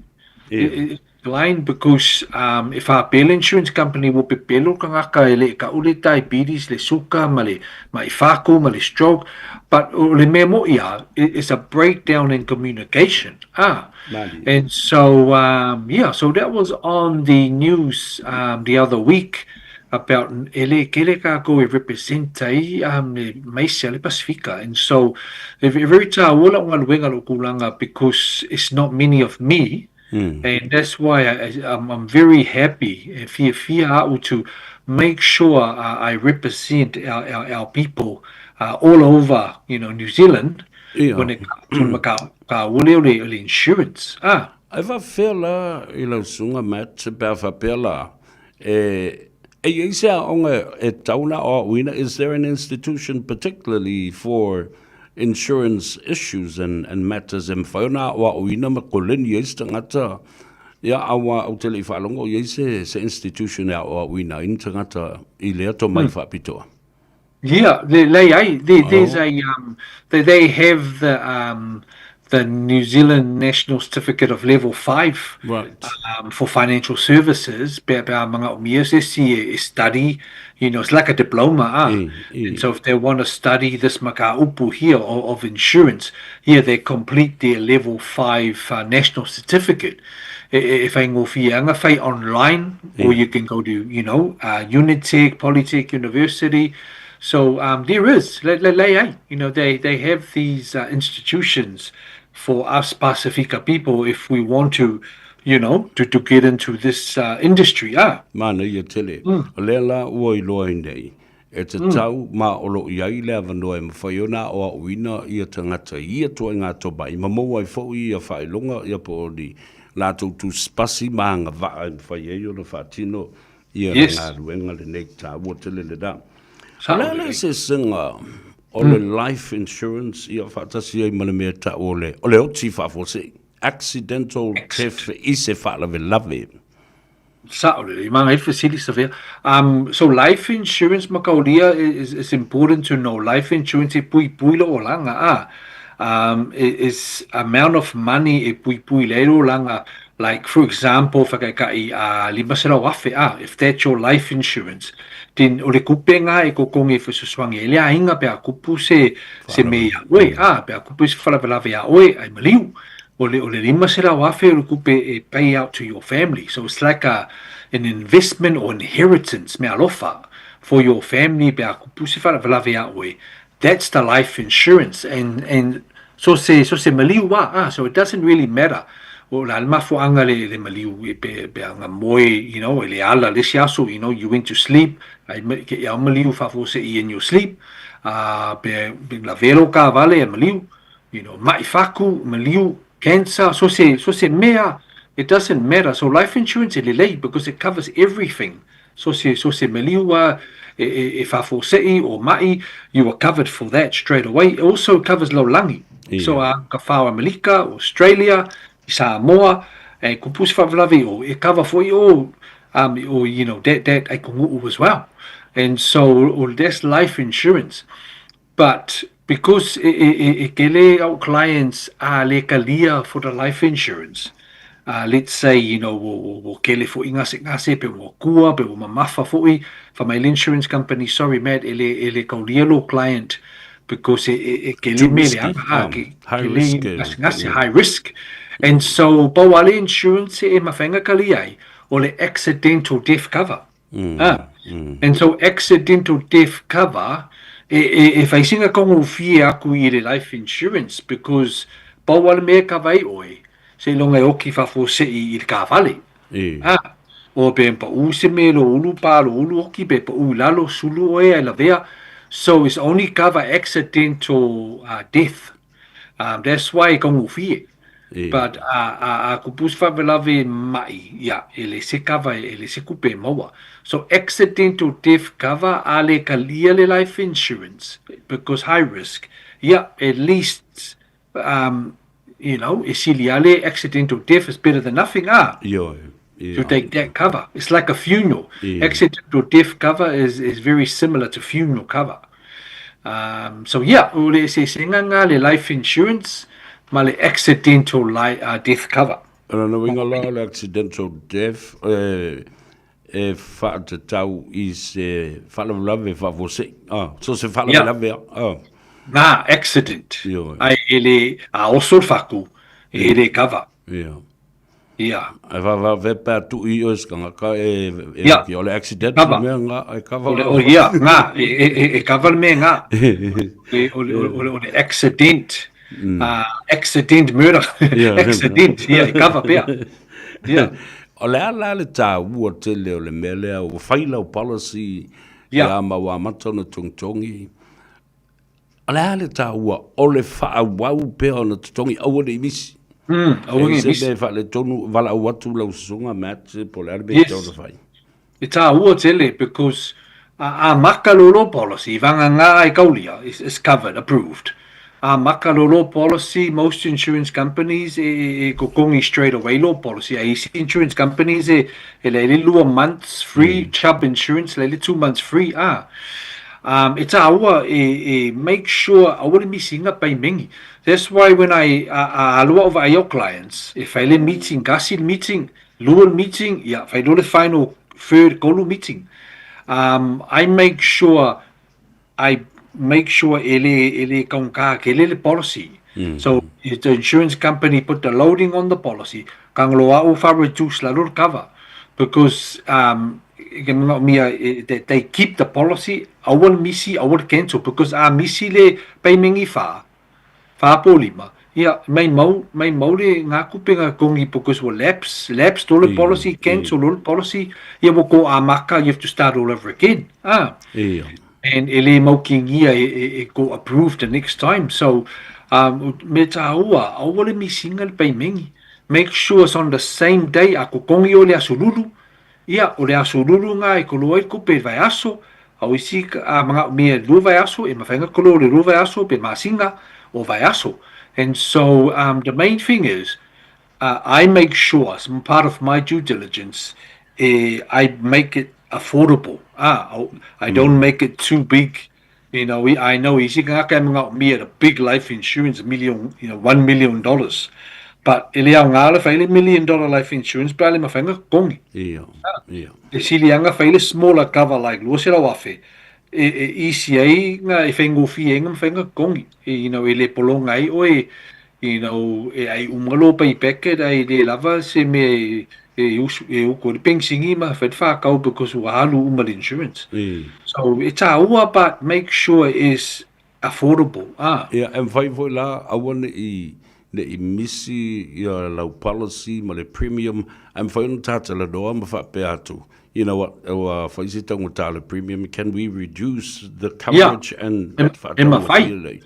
Ia. decline because um, e faapea le insurance company ua pepelo le tagata e le i kau le diabetes, le suka ma le ma'i fatu ma le stroke, but o le mea mo'i lava, it's a breakdown in communication. Ah, and so um, yeah, so that was on the news um, the other week about e le kele kākou e represent ai um, le maise a le Pasifika. And so, e very tāua la'u galuega lo'u tulaga because it's not many of me, and that's why I, I'm, I'm very happy e fiafia a'u to make sure I represent our, our, our people all over, you know, New Zealand when it comes to ma ka, ka ule o le, o le insurance. Ah. Ai faafefea la i lau susuga Matt pe a faapea la e e i ai se aoga e tatau ona aoaoina, is there an institution particularly for insurance issues and, and matters e mafai ona aoaoina ma koleni ai se tagata ia aua ou te le i faalogo o i ai se, se institution e aoaoina ai ni tagata i lea tomai faapitoa. Yeah, le, leai, there, there's a, um, they, they have the, um, the New Zealand National Certificate of Level 5 Right. um, for financial services, pe, pe a manaomia se isi e, e study, you know, it's like a diploma, ah. E, e. And so if they want to study this makaupu here of, of insurance, yeah, they complete their level 5 uh, national certificate. E, e, e whaingofie anga, whai online, or you can go to, you know, uh, Unitec, Polytech University. So um, there is, le, le, le, eh, you know, they, they have these uh, institutions for us Pasifika people if we want to, you know, to, to get into this uh, industry. Ah. Manaia tele. O lea la ua iloa ai nei, e tatau ma o lo o i ai le avanoa e mafai ona aoaoina ia tagata i ia ituaiga tomai ma maua ai foi ia faailoga ia po o ni latou tusipasi ma agavaa e mafai ai ona faatino ia Yes. galuega lenei taua tele lena. O Sao le a le lelei. eseesega o le life insurance ia faatasi ai ma le mea e tau o le, o le oti faafuasei, accidental death i se faalavelave. Sao lelei, manaia le fesili Savea. Um, so life insurance makaulia is, is important to know. Life insurance e puipui lou olaga a. Um, is amount of money e puipui lei lou olaga. Like for example, whakaika'i a 500,000 a, if that's your life insurance, then o le kupenga e kokongi e fesoasoani ai le aiga pe a kupu se, se me ia oe, a, pe a kupu se whalavelave ia oe, ai maliu. O le, o le 500,000 o le kupe e pay out to your family. So it's like a, an investment or inheritance, mea alofa, for your family pe a kupu se whalavelave ia oe. That's the life insurance and, and so se, so se maliu a, ah, so it doesn't really matter. O le a le mafuaanga le, le maliu e pe, pe anga moe, you know, e le ala le isi aso, you know, you went to sleep, ai ke ia maliu faafuasei in your sleep, ah, pe, pe lavea lou kavale e maliu, you know, ma'i faku, maliu, cancer, so se, so se mea, it doesn't matter. So life insurance e lelei because it covers everything. So se, so se maliu a e, e, e faafuasei o ma'i, you are covered for that straight away. It also covers lalolagi. Yeah. So a ka whao Amerika, Australia, i Samoa, e kupu se faalavelave o, e cover foi o, um, o, you know, that, that e kongu'u as well. And so, o, that's life insurance. But because e, e, e, e kele au clients a le kalia for the life insurance, uh, let's say, you know, wo, wo, wo kele fo'i ngase ngase, pe wo kua, pe wo mamafa fo'i, fa mai le insurance company, sorry Matt, e le, e le kaulia lo client, because e, e, e kele Too me le risky. anga, ah, ke, High kele risk, eh, ngase ngase, high risk. And so, pau a le insurance e mawhenga kalia ai, o le accidental death cover. Ah. And so accidental death cover, e, e, e whaisinga kongofie aku i le life insurance because pau a le mea cover ai oe, se longa e oki faafuasei i le kavale. E. Ah. O pe pa'u se me lo ulu pa lo ulu oki pe pa'u i lalo sulu oe ai lavea. So it's only cover accidental uh, death. Um, that's why e kaugofie. E. But a, a, a kupu se faalavelave ma'i, ia, e le se cover, e le se kupe e maua. So accidental death cover a le kalia le life insurance because high risk. Ia, at least um, you know, e sili a le accidental death is better than nothing, ah. Ioe. To take that cover. It's like a funeral. E. Accidental death cover is, is very similar to funeral cover. Um, so yeah, o le eseesega nga le life insurance ma le accidental li, uh, death cover. O lona uiga la o le accidental death e e faatatau i se faalavelave faafuasei, a, so se faalavelave a, a. Ngā accident. Ioe. Ai e le, a oso le whaku, e le cover. Ia. Ia. Ae faafefea pe a tui oe se tagata e, e Ia. o le accident Cover. le mea nga, e cover O le, la. o, ia, ngā, e, e, e, e cover le mea ngā. E, o, le, o, le, o le accident. Uh, accident murder. Ia. accident, ia, e cover pea. Ia. O le a la le tāua tele o le mea lea, ua fai lau policy, Ia. ia ma ua amata ona togitogi. O le a le taua o le faaauau pea ona totogi aua ne i misi. Aua ne i E se misi. mea e faaletonu, valaau atu lau susuga Matt po o le a le mea e Yes. tatau ona fai. E tāua tele because a, a maka lo lo policy, vanga ngā ai kaulia, is covered, approved. A maka lo lo policy, most insurance companies e, e, e kokongi straight away lo policy. A isi insurance companies e, e le lua months free, Chubb insurance, le 2 months free. Ah. E tāua e, e make sure aua le misi inga paimengi. That's why when I a, a alua over your clients, e fai le meeting, kasi le meeting, lua le meeting, ia, fai lo le final third kolu meeting. I make sure I make sure e le, e le kaunga ke le le policy. So if the insurance company put the loading on the policy, kanglo au fa reduce la lo cover because e ke mga mia, e, they keep the policy, aua le misi, aua le cancel, because a misi le paimengi wha, wha po lima, ia, mai mau, mai mau le ngā kupenga kongi because ua lapse, lapse to le policy, cancel all policy, ia ua ko a maka, you have to start all over again. Ah. Ia. And e le mau kingia e, e, e ko approved the next time. So, me tāua, aua le misinga le paimengi. Make sure it's on the same day, a ko kongi o le asululu, ia, o le asululu ngā e koloa i kupe vai aso, au isi a mga mea lua vai aso, e mawhainga kolo o le lua vai aso, pe masinga o vai aso. And so, the main thing is, I make sure, as part of my due diligence, I make it affordable. I don't make it too big. You know, I know isi ngā kai mga mea the big life insurance, million, you know, $1 million. But e le au ngā le whai le $1 million life insurance, pa le mawhainga kongi. Ia. Ia. E sili anga whai le smaller cover like lua se rau afe. E, e easy ai ngā e whaingofi e ngā mawhainga kongi. E, you know, e le polonga ai oe, you know, e ai umalo pa i packet ai le lava se me e, e, usu, e uko le pengsingi ma whai whakau because ua halu uma le insurance. So it's a but make sure is affordable. Ah. Ia, e mawhai foi la, aua ne i, ne i misi ia lau policy ma le premium, e mawhai ona tātalanoa ma whaapea atu. You know what, ua whai se taunga tā le premium, can we reduce the coverage and E, e mawhai. lei.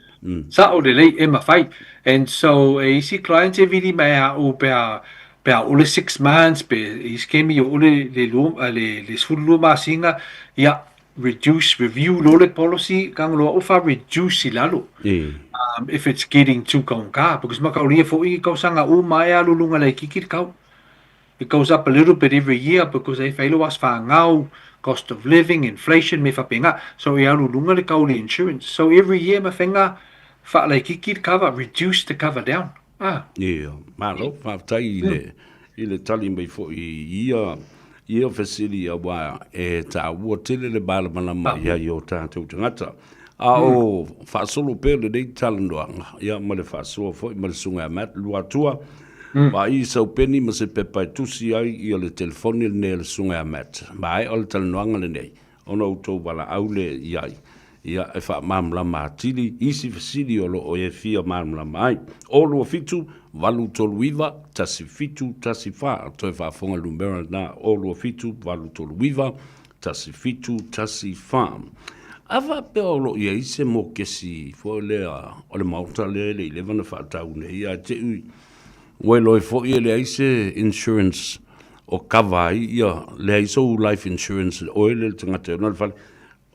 Sa o le lei e mawhai. And so e isi clients e vili mai a o pea pea o le 6 months pe isi kemi o le le le le, le sefulu lua masinga ia reduce review lo le policy kang lo o fa reduce i lalo. E. If it's getting too kaunga because makaulia fo i kausanga o mai a lulunga le kiki kau. It goes up a little bit every year because e whailo as whangau, cost of living, inflation, me whapenga. So e alu lunga le kauli insurance. So every year ma whenga wha kiki cover, reduce the cover down. Ah. Ia, malo, whaatai i le, i le tali mai foi i ia, ia fesili a wā e tā ua tele le malamalama ia i o tātou tangata. A o whaasolo pē le nei talanoanga, ia ma le whaasoa foi ma le sunga a Matt Luatua, ma i sau peni ma se pepa e tusi ai ia le telefoni le nei le sunga a Matt. Ma ai o le talanoanga le nei, ona o tau wala au le iai. Ia e wha mamlama atili, isi fesili o lo o e fia mamlama ai. O 27 839 1714, toe whaafonga lumera na o 27 839 1714. Awa pe o lo ia ise mo kesi fo le o le maota le le i lewa na whaatau nei a te ui. Ua loi fo ia le aise insurance o cover ai ia le ai so life insurance o le tangata no le fale.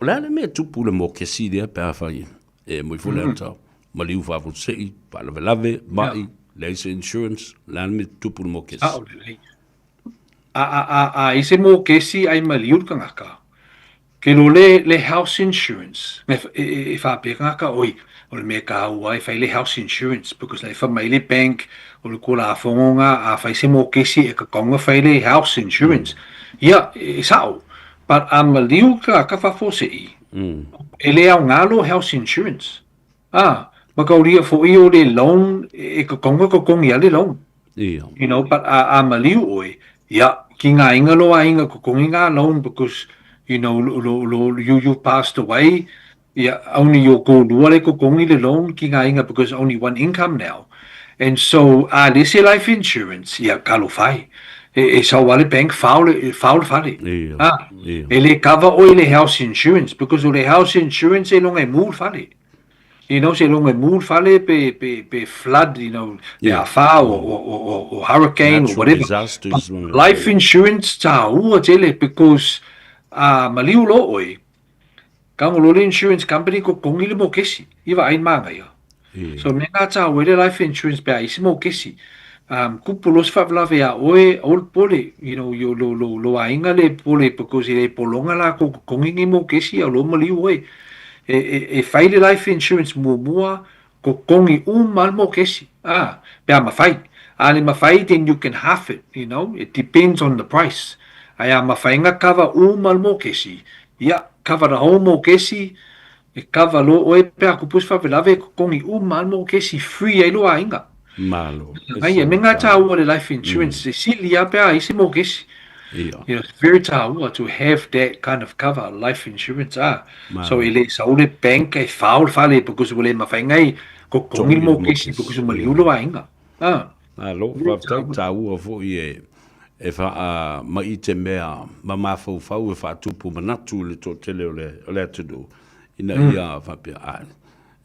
O le ale mea tupu le mo kesi lea pe a whai. E moi fo le atau. Maliu wha sei, wha lave lave, mai, le aise insurance, le ale mea tupu le mo kesi. A o le lei. A, a, a, a ise mo kesi ai maliu le kangaka. Ke lo le le house insurance, e, e, e whāpea ngaka oi, o le mea kāua e whai le house insurance, because le wha mai le bank, o le kua la whongonga, a whai se mōkesi e ka kaunga whai le house insurance. Ia, e, e sao, but a maliu ka ka whafo se i, e le au ngalo house insurance. Ah, makaulia foʻi o le loan, e kokonga kokongi a le loan. Ia. You know, but a, a maliu ʻoe, ia, ki ngā inga lo a inga kokongi ngā loan because, you know, lo, lo, lo, you, you passed away, ia, only your kōlua le kokongi le loan ki ngā inga because only one income now. And so, a le se life insurance, ia, kalo whai. E, e sau a le bank, whao le, whao le whare. Ia, Ah, ia. e le cover ʻoe le house insurance because o le house insurance e longa e mū le fale. You know, se longa e mū le fale pe, pe, pe flood, you know, pe Yeah. awha or, or, or, or, or hurricane or Natural whatever. disasters. But life insurance tāua tele because uh, maliu lo ʻoe, Ka ngolo le insurance company ko kongi le mokesi, i va ai manga ia. So me ngā tā wele life insurance pe a isi mokesi. Um, kupu los favelave a oe, aul pole, you know, yo lo, lo, lo a inga le pole, because e polonga la ko kongi ngi mokesi a lo maliu oe. E, e, e whai le life insurance mua mua, Ko kongi uma le mokesi, ah, pe a mawhai. A le mawhai, then you can half it, you know, it depends on the price. Ai a mawhai nga cover uma le mokesi, ia, cover the whole mokesi, e cover lo oe pe a kupu se favelave, ko kongi uma le mokesi, free ai lo aiga. Malo. Ai, e me nga taua le life insurance, e sili a pe a i se mokesi. Ia. You know, it's very taua to have that kind of cover, life insurance, ah. So e le sau le bank e whao le whale because ua le mawhai ngai ko kongi mo kesi because ma liulo a inga. Ah. Malo, whafetau tāua foi e e wha mai te mea ma mafaufau e whaatupu manatu i le toatele o le, o le atunuu. Ina ia whapea, ai,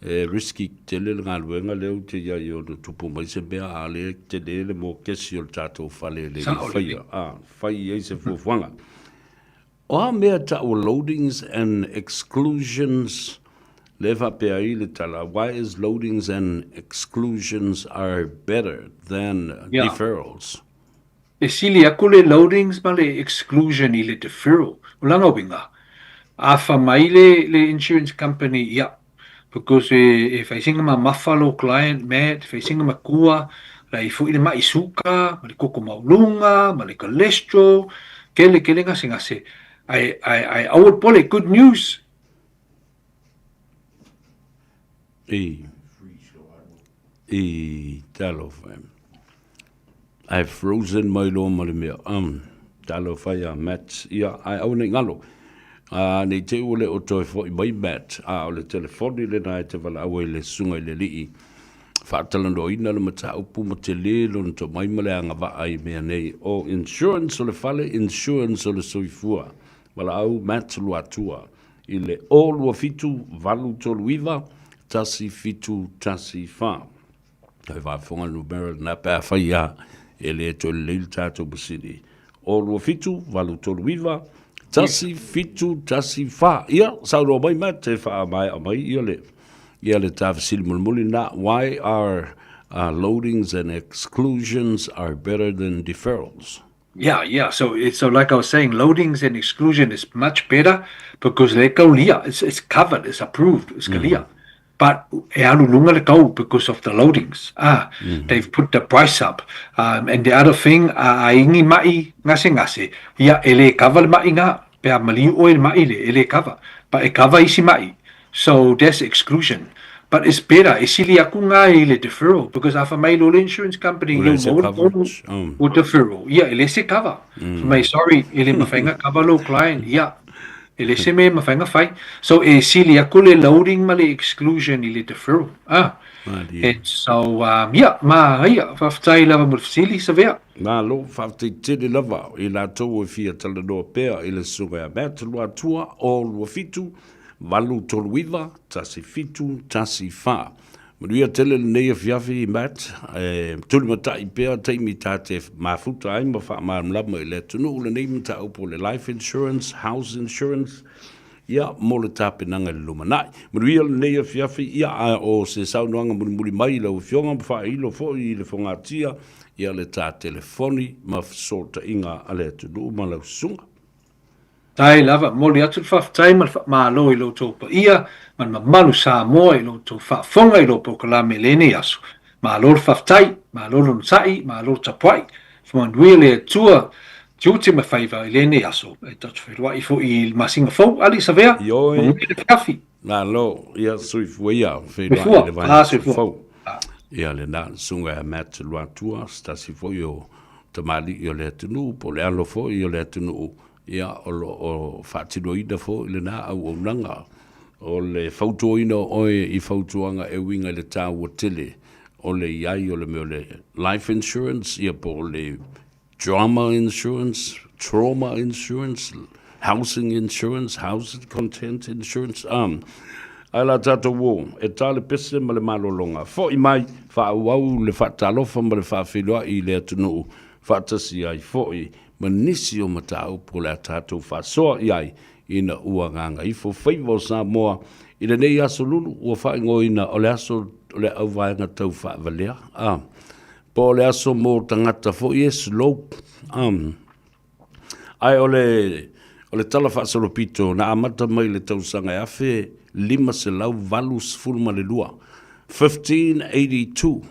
e risky tele le galuega lea ou te i ai ona tupu mai se mea a lea tele le mokesi o le tatou fale e le i faia, a, fai i ai se fuafuaga. O a mea taua loadings and exclusions le faapea ai le tala, why is loadings and exclusions are better than Yeah. deferrals? E sili aku le loadings ma le exclusion i le deferral. O lana uiga, a fa mai le, le insurance company, ia, because e, e whaisinga mamafa lo client, Matt, whaisinga makua, la i fui le mai suka, ma le koko maulunga, ma le cholesterol, kele kele ngase ngase. Ai, ai, ai, aua pole, good news. I, i, talofa e. Ae frozen mai loa ma le mea. Um, talofa ia Matt. Ia, ae aua nei ngalo. Uh, nei te ua le o toe foi mai Matt. A o le telefoni lena e te valaau ai le susuga i le alii. Faatalanoaina le mataupu ma tele lona tomai ma le agavaa i mea nei. O insurance o le fale, insurance o le soifua. Valaau Matt Luatua i le 027 839 1714. Kai faafofoga le numera lena pe afai a e le toe lelei le tatou masini. 027 839 1714. Ia, saunoa mai Matt e faamaea mai ia le ia le ta fesili mulimuli na why are uh, loadings and exclusions are better than deferrals? Yeah, yeah. So it's so like I was saying, loadings and exclusion is much better because le kaulia, it's it's covered, it's approved, it's kalia. But e alu lunga le kau because of the loadings. Ah, they've put the price up. Um, and the other thing, a, a ingi mai ngase ngase, ia e le cover le mai ngā, pe a maliu oe le mai le, e le cover. But e cover isi mai. So that's exclusion. But it's better, e sili aku ngā i le deferral, because a whamai lo le insurance company, Ua you le se know, coverage. Um. o deferral. Ia, e le se cover. Mm. Whamai, sorry, e le mawhainga cover lo client. Ia, e le se me mawhainga whai. So e sili aku le loading ma le exclusion i le deferral. Ah. And so, um, ia, ma, ia, whawhtai lava mo le fesili, Savea. Malo, whawhtai tele lava i latou e fia talanoa pea i le susuga ia Matt Luatua o 27 839 17 14. Manuia tele lenei afiafi, Matt. E tulimatai pea taimi ta te mafuta ai ma faamalamalama i le atunuu lenei mataupu o le life insurance, house insurance, ia, mo le tapenaga i le lumanai. Manuia lenei afiafi, ia, a o se saunoaga mulimuli mai i lau Afioga ma faailo foi i le fogatia, ia, le ta telefoni ma fesootaiga a le atunuu ma lau susuga. Tai lava, momoli atu le faafetai ma le faamalo i lo outou paia ma le mamalu Samoa i lo outou faafofoga i lou polokalame i lenei aso. Malo le faafetai, malo le onosai, malo le tapuai. Faamanuia le Atua tiute ma faiva i lenei aso. E tatou feiloai foi i le masina fou. Alii Savea, Ioe. manuia le afiafi. Malo, ia soifua ia, feiloai i le vaiaso fou. Ia lena, le susuga ia Matt Luatua, se tasi foi o tamalii o le atunuu, po o le alo foi o le atunuu, ia o lo o faatinoina foi lena auaunaga o le fautuaina o oe i fautuaga e uiga i le taua tele o le i ai o le mea o le life insurance, ia po o le drama insurance, trauma insurance, housing insurance, house content insurance, ae la tatou o e ta le pese ma le malologa, foi mai, faaauau le faatalofa ma le faafeiloai i le atunuu, faatasi ai foi ma nisi o mataupu o le a tatou faasoa i ai ina ua gagaifo faiva o Samoa i lenei aso lulu ua faaigoaina o le aso o le auvaega tau faavalea, a, po o le aso mo tagata foi e slow. A, ae o le, o le tala faasolopito na amata mai i le tausaga e 1582, 1582.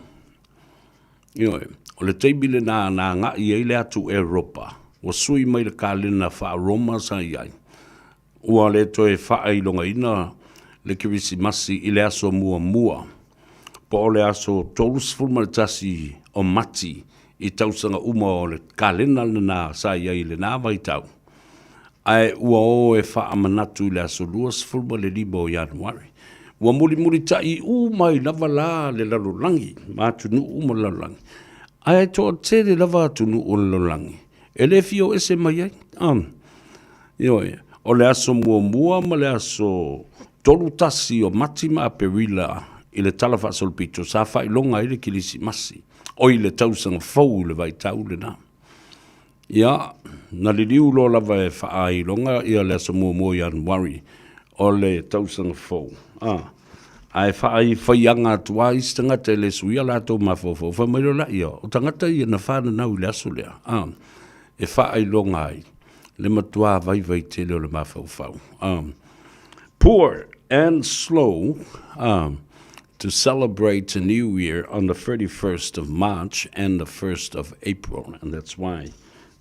Ioe, o le taimi lena na agai ai le atu Eropa, ua sui mai le kalena faa-Roma sa i ai. Ua le toe faailogaina le Kerisimasi i le aso muamua, po o le aso 31 o Mati i tausaga uma o le kalena lena sa i ai i lena vaitau, ae ua o e faamanatu i le aso 25 o Ianuari. Ua mulimulita'i uma ai lava la le lalolagi ma atunuu uma o le lalolagi, ae toatele lava atunuu o le lalolagi e le fia o ese mai ai. Ioe, o le aso muamua ma le aso 31 o Mati ma Aperila i le Tala Faasolopito sa faailoga ai le Kilisimasi, oi le tausaga fou i le vaitau lena. Ia, na liliu loa lava e faailoga ia le aso muamua o Ianuari o le tausaga fou, a, ae faafaiaga atu lava isi tagata e le suia latou mafaufau, fai mai loa laia, o tagata ia na fananau i le aso lea, a, e faailoga ai le matua vaivai tele o le mafaufau. A, poor and slow, a, to celebrate a new year on the 31st of March and the 1st of April. And that's why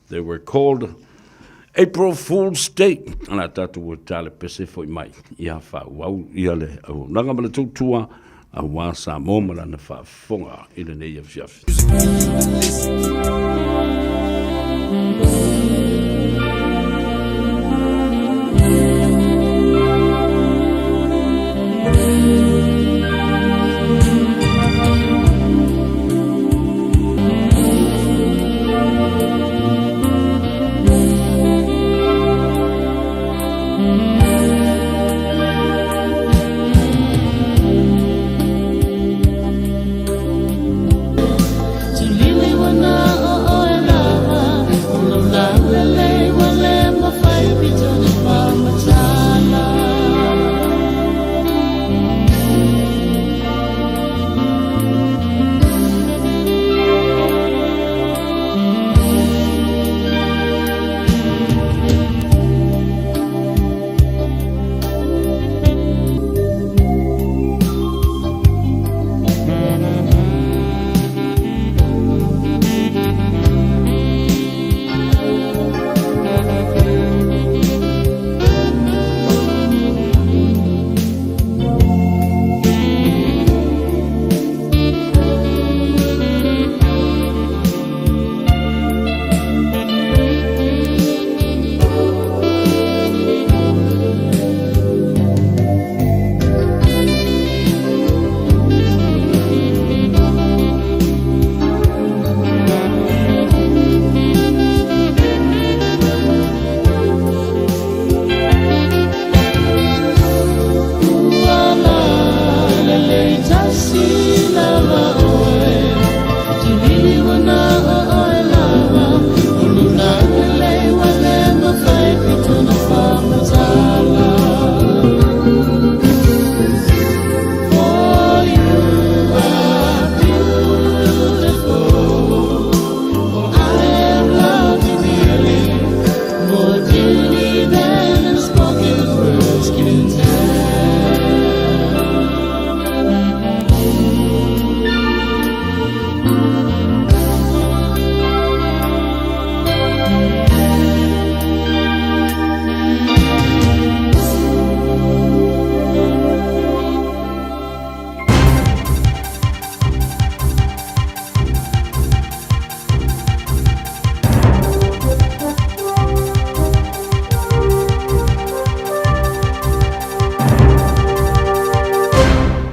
they were called April Fool's Day. Ala tātou ua tale pese foi mai. Ia whaauau ia le auaunaga ma le tautua auā Samoa ma lana faafofoga i lenei afiafi.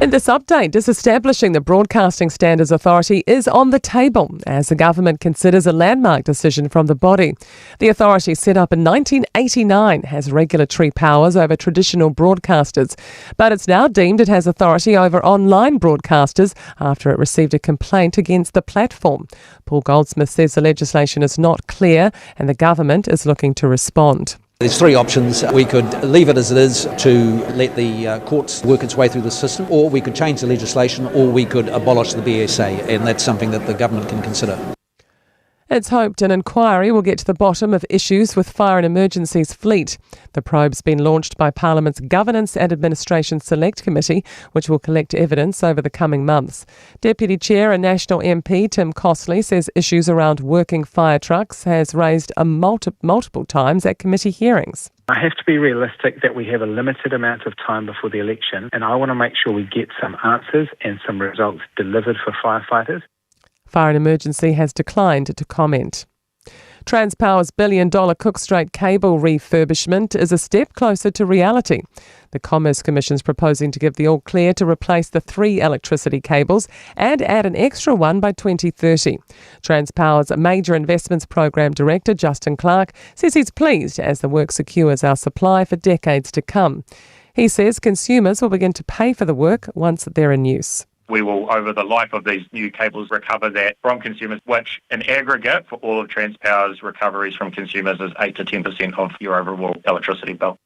In this update, disestablishing the Broadcasting Standards Authority is on the table as the government considers a landmark decision from the body. The authority, set up in 1989, has regulatory powers over traditional broadcasters, but it's now deemed it has authority over online broadcasters after it received a complaint against the platform. Paul Goldsmith says the legislation is not clear and the government is looking to respond. There's three options. We could leave it as it is to let the uh, courts work its way through the system, or we could change the legislation, or we could abolish the BSA, and that's something that the government can consider. It's hoped an inquiry will get to the bottom of issues with Fire and Emergencies fleet. The probe's been launched by Parliament's Governance and Administration Select Committee, which will collect evidence over the coming months. Deputy Chair and National MP Tim Costley says issues around working fire trucks has raised a multi- multiple times at committee hearings. I have to be realistic that we have a limited amount of time before the election, and I want to make sure we get some answers and some results delivered for firefighters. Fire and Emergency has declined to comment. Transpower's billion dollar Cook Strait cable refurbishment is a step closer to reality. The Commerce Commission's proposing to give the all clear to replace the three electricity cables and add an extra one by 2030. Transpower's Major Investments Program Director, Justin Clark, says he's pleased as the work secures our supply for decades to come. He says consumers will begin to pay for the work once they're in use. We will, over the life of these new cables, recover that from consumers, which in aggregate for all of Transpower's recoveries from consumers is 8 to 10% of your overall electricity bill.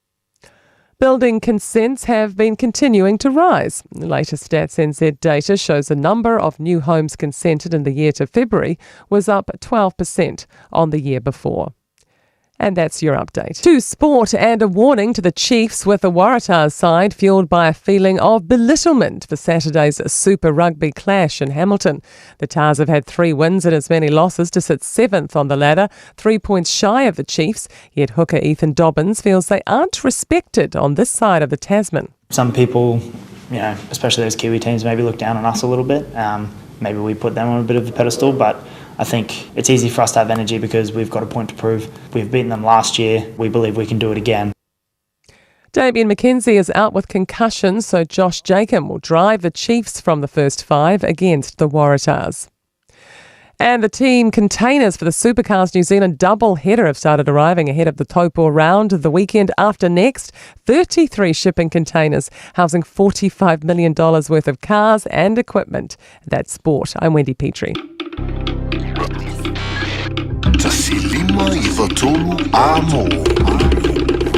Building consents have been continuing to rise. The latest Stats NZ data shows the number of new homes consented in the year to February was up 12% on the year before. And that's your update. To sport and a warning to the Chiefs with the Waratahs side fueled by a feeling of belittlement for Saturday's Super Rugby clash in Hamilton. The Tahs have had three wins and as many losses to sit seventh on the ladder, three points shy of the Chiefs. Yet hooker Ethan Dobbins feels they aren't respected on this side of the Tasman. Some people, you know, especially those Kiwi teams, maybe look down on us a little bit. Um, maybe we put them on a bit of a pedestal, but I think it's easy for us to have energy because we've got a point to prove. We've beaten them last year. We believe we can do it again. Damian McKenzie is out with concussion, so Josh Jacomb will drive the Chiefs from the first five against the Waratahs. And the team containers for the Supercars New Zealand double header have started arriving ahead of the Taupo round the weekend after next. 33 shipping containers housing $45 million worth of cars and equipment. That's sport. I'm Wendy Petrie.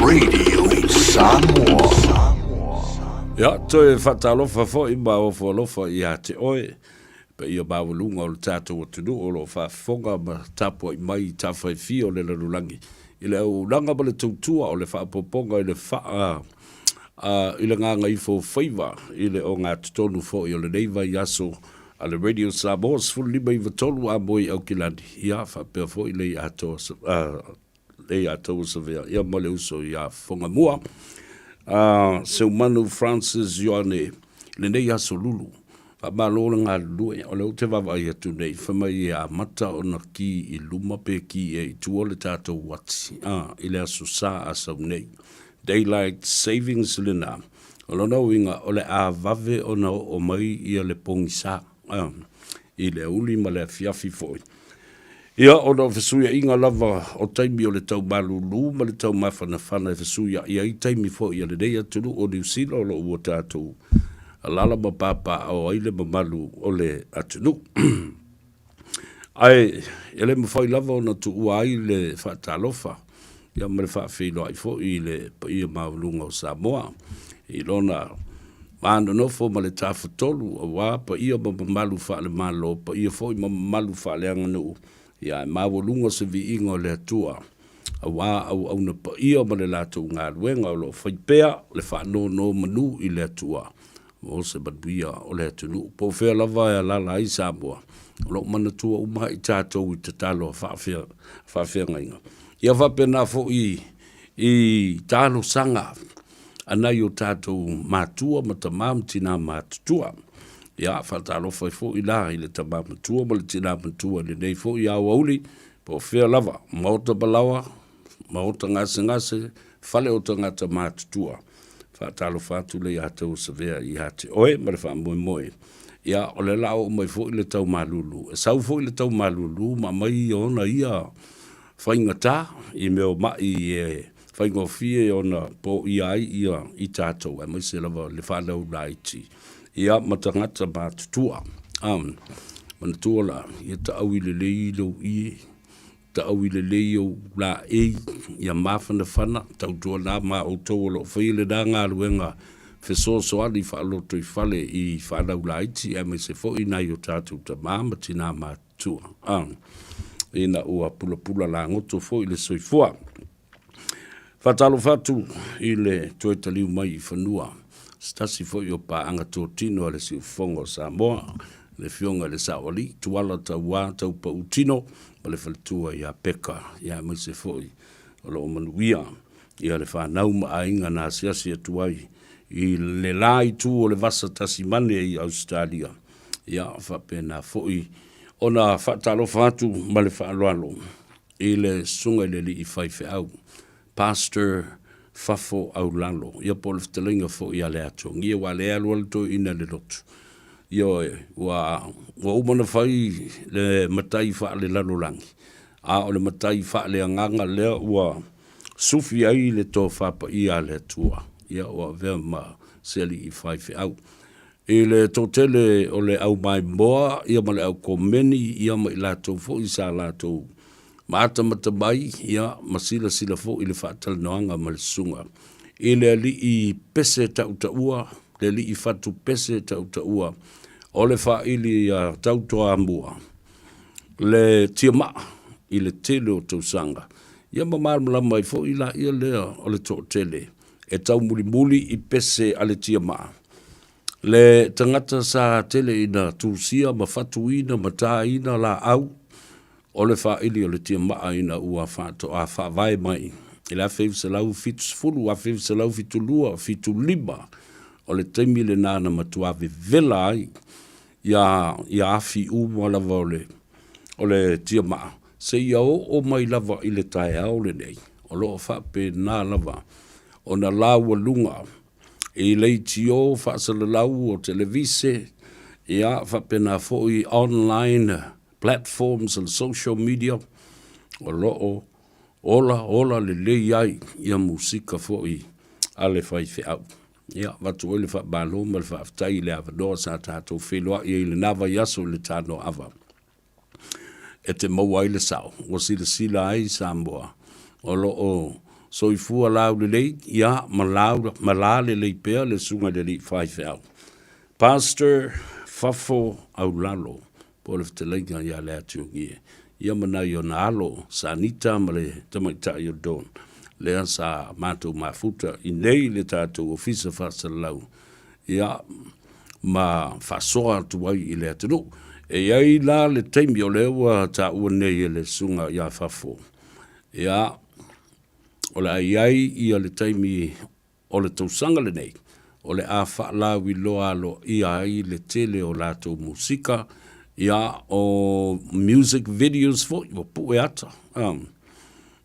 Radio Samoa. Ia, toe faatalofa foi ma ofo alofa ia te oe. Paia maualuga o le tatou atunuu o lo o faafofoga ma tapuai mai i tafa e fia o le lalolagi i le auaunaga ma le tautua o le faaopoopoga i le faa a i le gagaifo o faiva i le ogatotonu foi o lenei vaiaso a le Radio Samoa 15 93 a moe i Aukilani ia faapea foi le atoa Lei Atoa Savea, ia ma le uso ia Fogamua, a Seumanu Francis Ioane, i lenei aso lulu. Faamalo le galulue, o lea ou te vaavaai atu nei, fai mai e amata ona ki i luma pe ki ea i tua le tatou uati, a, i le aso Sa a sau nei. Daylight savings lena. O lona uiga, o le a vave ona oo mai ia le pogisa, a, i le aoauli ma le afiafi foi. Ia, ona o fesuiaiga lava o taimi o le tau malūlū ma le tau mafanafana e fesuiaʻi ai taimi foi a lenei atunuu o Niu Sila o lo o ua tatou alaala ma papaaao ai le mamalu o le atunuu. Ae e le mafai lava ona tuua ai le faatalofa ia ma le faafeiloai foi i le paia maualuga o Samoa i lona va nonofo ma le Tafatolu aua paia ma mamalu faale-Malo, paia foi ma mamalu faaleaganuu, ia e maualuga se viiga o le Atua aua auauna paia ma le latou galuega o lo o fai pea le faanonomanu i le Atua mo se manuia o le atunuu. Po o fea lava e alaala ai Samoa, o lo o manatua uma i tatou i tatalo a faafeagaiga. Ia faapena foi i talosaga a nai o tatou matua ma tama ma tina matutua. Ia, faatalofa ai foi la i le tama matua ma le tina matua i lenei foi aoauli, po o fea lava, maota malaoa, maota gasegase, fale o tagata matutua. Faatalofa atu le ia tou Savea ia te oe ma le faamoemoe. Ia, o lea la oo mai foi le tau malulu. E sau foi le tau malulu ma aumai ona ia faigata i mea o ma'i e faigofie ona poia ai ia i tatou, aemaise lava le fanau laiti, ia ma tagata matutua. Manatua la, ia taui lelei lou ie, Taui lelei ou laei ia mafanafana, tautuana ma outou o lo o faia lena galuega fesoasoani faalotoifale i fanau laiti aemaise foi nai o tatou tama ma tina matutua ina ua pulapula lagoto foi le soifua. Faatalofa atu i le toe taliu mai i fanua, se tasi foi o paaga totino a le Siufofoga o Samoa, le Afioga i le Saoalii, Tuala Tauā Taupautino ma le faletua ia Peka, ia aemaise foi o lo o manuia ia le fanau ma aiga na asiasi atu ai i le la itu o le Vasa Tasimane i Ausetalia. Ia faapena foi ona faatalofa atu ma le faaaloalo i le susuga i le alii faifeau, Pastor Fafo Aulalo, ia po o le fetalaiga foi a le Atogia, aua o lea e alu lava le toeaina i le lotu. Ioe, ua, ua uma ona fai le matai faalelalolagi, a o le matai faaleagaga lea ua sufi ai le tofa paia a le Atua, ia ua avea ma se alii faifeau. I le toatele o le au maimoa ia ma le au komeni ia ma i latou foi sa latou matamata mai ia ma silasila foi i le faatalanoaga ma le susuga i le alii pese tautaua, le alii fatu pese tautaua o le faaili ia Tautoamua le tiamaa i le tele o tausaga ia ma malamalama ai foi laia lea o le toatele e taumulimuli i pese a le tiamaa. Le tagata sa tele ina tusia ma fatuina ma taina laau o le faaili o le tiamaa ina ua faatoa faavae mai i le 1970, 1972, 75, o le taimi lena na matua vevela ai ia, ia afi uma lava o le, o le tiamaa, seia oo mai lava i le taeao lenei, o lo o faapena lava ona laualuga i leitio faasalalau o televise, ia faapena foi online platforms and social media, o lo o ola ola lelei ai ia musika foi a le faifeau. Ia, avatu ai le faamalo ma le faafetai i le avanoa sa tatou feiloai ai i lena vaiaso i le Tanoaava e te maua ai le sao, ua silasila ai Samoa o lo o soifua laulelei, ia, ma lau, ma la lelei pea le Susuga i le Alii Faifeau, Pastor Fafo Aulalo, po o le fetalaiga ia Leatiogie, ia ma nai ona alo, Sanita ma le tamaitai o Dawn, lea sa matou mafuta i nei i le tatou Ofisa Faasalalau, ia, ma faasoa atu ai i le atunuu. E i ai la le taimi o lea ua taua nei e le susuga ia Fafo, ia, o le a i ai ia le taimi o le tausaga lenei, o le a faalauiloa aloaia ai le tele o latou musika, ia, o music videos foi ua pue ata,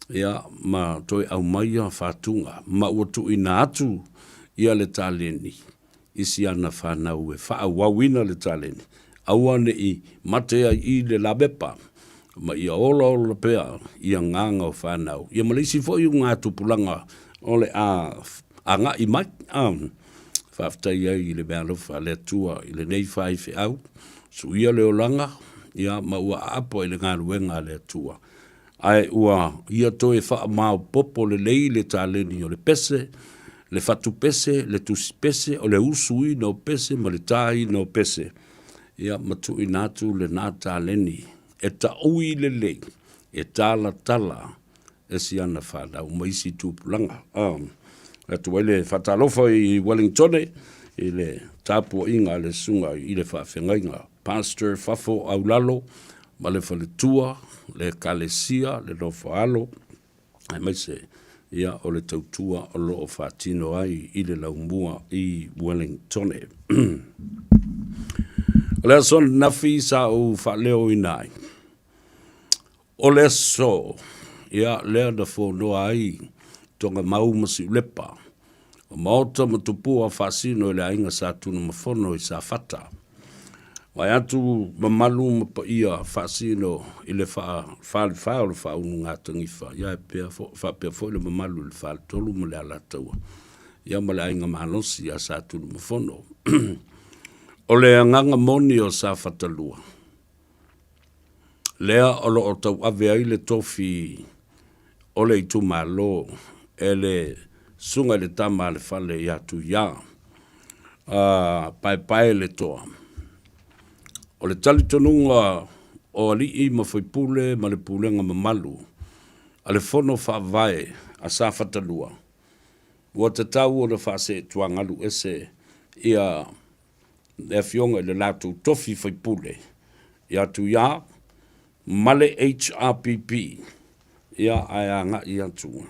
ia, ma toe aumaia faatuga, ma ua tuuina atu ia le taleni i si ana fanau e faaauauina le taleni, aua ne i mate ai i le lavepa, ma ia olaola pea i agaga o fanau, ia ma le isi foi ugatupulaga o le a agai mai. Faafetai ai i le meaalofa a le Atua i lenei faifeau, suia le olaga, ia, ma ua aapa i le galuega a le Atua. Ae ua ia toe faamaopoopo lelei le taleni o le pese, le fatu pese, le tusi pese, o le usuina o pese ma le tāina o pese, ia ma tuuina atu lena taleni e taui lelei, e talatala e si ana fanau ma isi tupulaga. Atu ai le faatalofa i Wellingtone i le tapuaiga a le susuga i le faafeagaiga Pastor Fafo Aulalo ma le faletua, le ekalesia, le nofoaalo, aemaise ia o le tautua o lo o faatino ai i le laumua i Wellingtone. O le aso ananafi sa ou faaleoina ai, o le aso ia lea na fonoa ai Togamau ma Siulepa. O Maota ma Tupua faasino i le aiga Sa Tunumafono i Safata. Vae atu mamalu ma paia faasino i le falefa o le Faaulugatanifa, ia e pea faapea foi le mamalu i le Faletolu ma le Alataua, ia ma le aiga malosi ia Sa Tunumafono. O le agaga moni o Safata 2, lea o lo o tauave ai le tofi o le itumalo e le Susuga i le Tama a le Fale ia Tuia, a Paepae le Toa. O le talitonuga o alii ma faipule ma le pulega mamalu a le Fono Faavae a Safata 2, ua tatau ona faaseetuagalu ese ia le afioga i le latou tofi faipule ia Tuia ma le HRPP, ia ae agai atu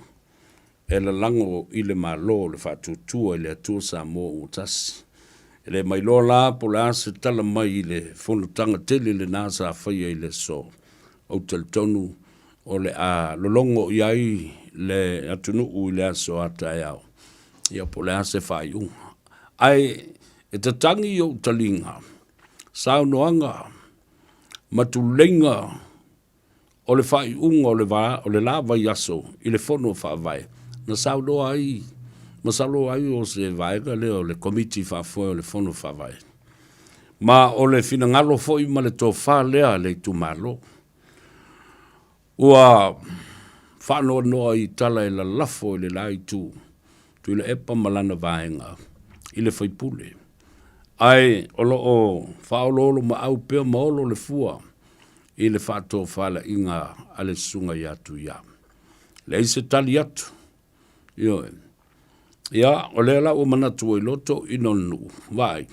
e lalago i le Malo o le Faatuatua i le Atua Samoa ua tasi. E le mailoa la po o le a se tala mai i le fonotaga tele lena sa faia i le aso. Ou te talitonu o le a lologo i ai le atunuu i le aso a taeao, ia po o le a se faaiuga. Ae e tatagi i ou taliga saunoaga ma tuleiga o le faaiuga o le va o le la vaiaso i le Fono Faavae na saunoa ai, masalo ai o se vaega lea o le Komiti Faafoe o le Fono Faavae. Ma o le finagalo foi ma le tofa lea a le itumalo. Ua faanoanoa i tala e lalafo i le la itu, Tuilaepa ma lana vaega i le faipule. Ae o lo o faaoloolomaau pea ma olo le fua i le faatofalaiga a le susuga ia Tuia. Leai se tali atu. Ioe. Ia, o lea la ua manatu ai loto ina o le nuu, vaai,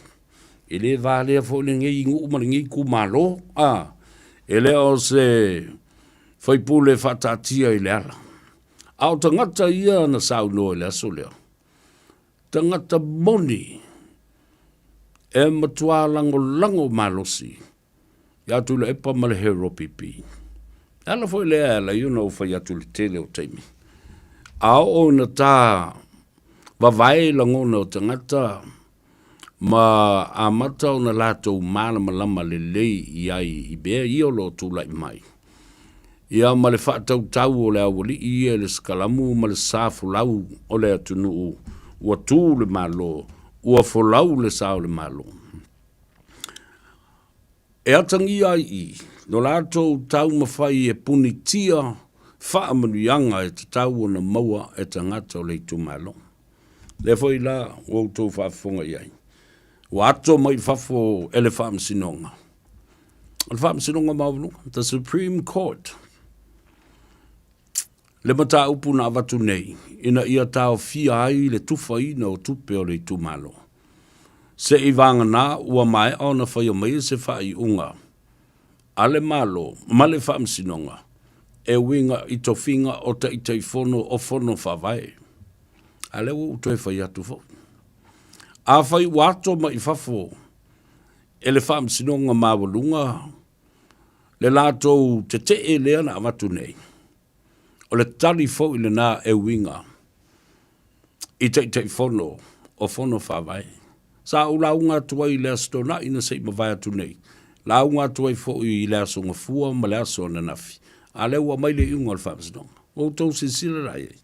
e le valea foi lenei nuu ma lenei itumalo, a, e le o se faipule faataatia i le ala. A o tagata ia na saunoa i le aso lea, tagata moni e matua lagolago malosi ia Tuilaepa ma le Hero PP. E ala foi lea e ala ai ona ou fai atu i le tele o taimi. A oo ina ta vavae lagona o tagata ma amata ona latou malamalama lelei i ai i mea ia o lo o tulai mai, ia ma le faatautau o le aualii ia i le sikalamu ma le sa folau o le atunuu, ua tu le Malo, ua folau le sa o le Malo. E atagia ai i lo latou taumafai e punitia faamanuiaga e tatau ona maua e tagata o le itumalo. Lea foi la ua outou faafofoga i ai, ua ato mai i fafo e le Faamasinoga, o le Faamasinoga Maualuga, the Supreme Court, le mataupu na avatu nei ina ia taofia ai le tufaina o tupe o le itumalo. Se'i vagana ua maea ona faia mai se faaiuga a le Malo ma le Faamasinoga e uiga i tofiga o Taitaifono o Fono Faavae. A lea ua ou toe fai atu foi. Afai ua ato mai i fafo e le Faamasinoga Maualuga le latou tetee lea na avatu nei, o le tali foi lena e uiga i Taitaifono o Fono Faavae. Sa ou lauga atu ai i le Aso Toonai na se i mavae atu nei, lauga atu ai foi i le Aso Gafua ma le aso ananafi, a lea ua aumai le iuga o le Faamasinoga. Ua outou silasila la i ai?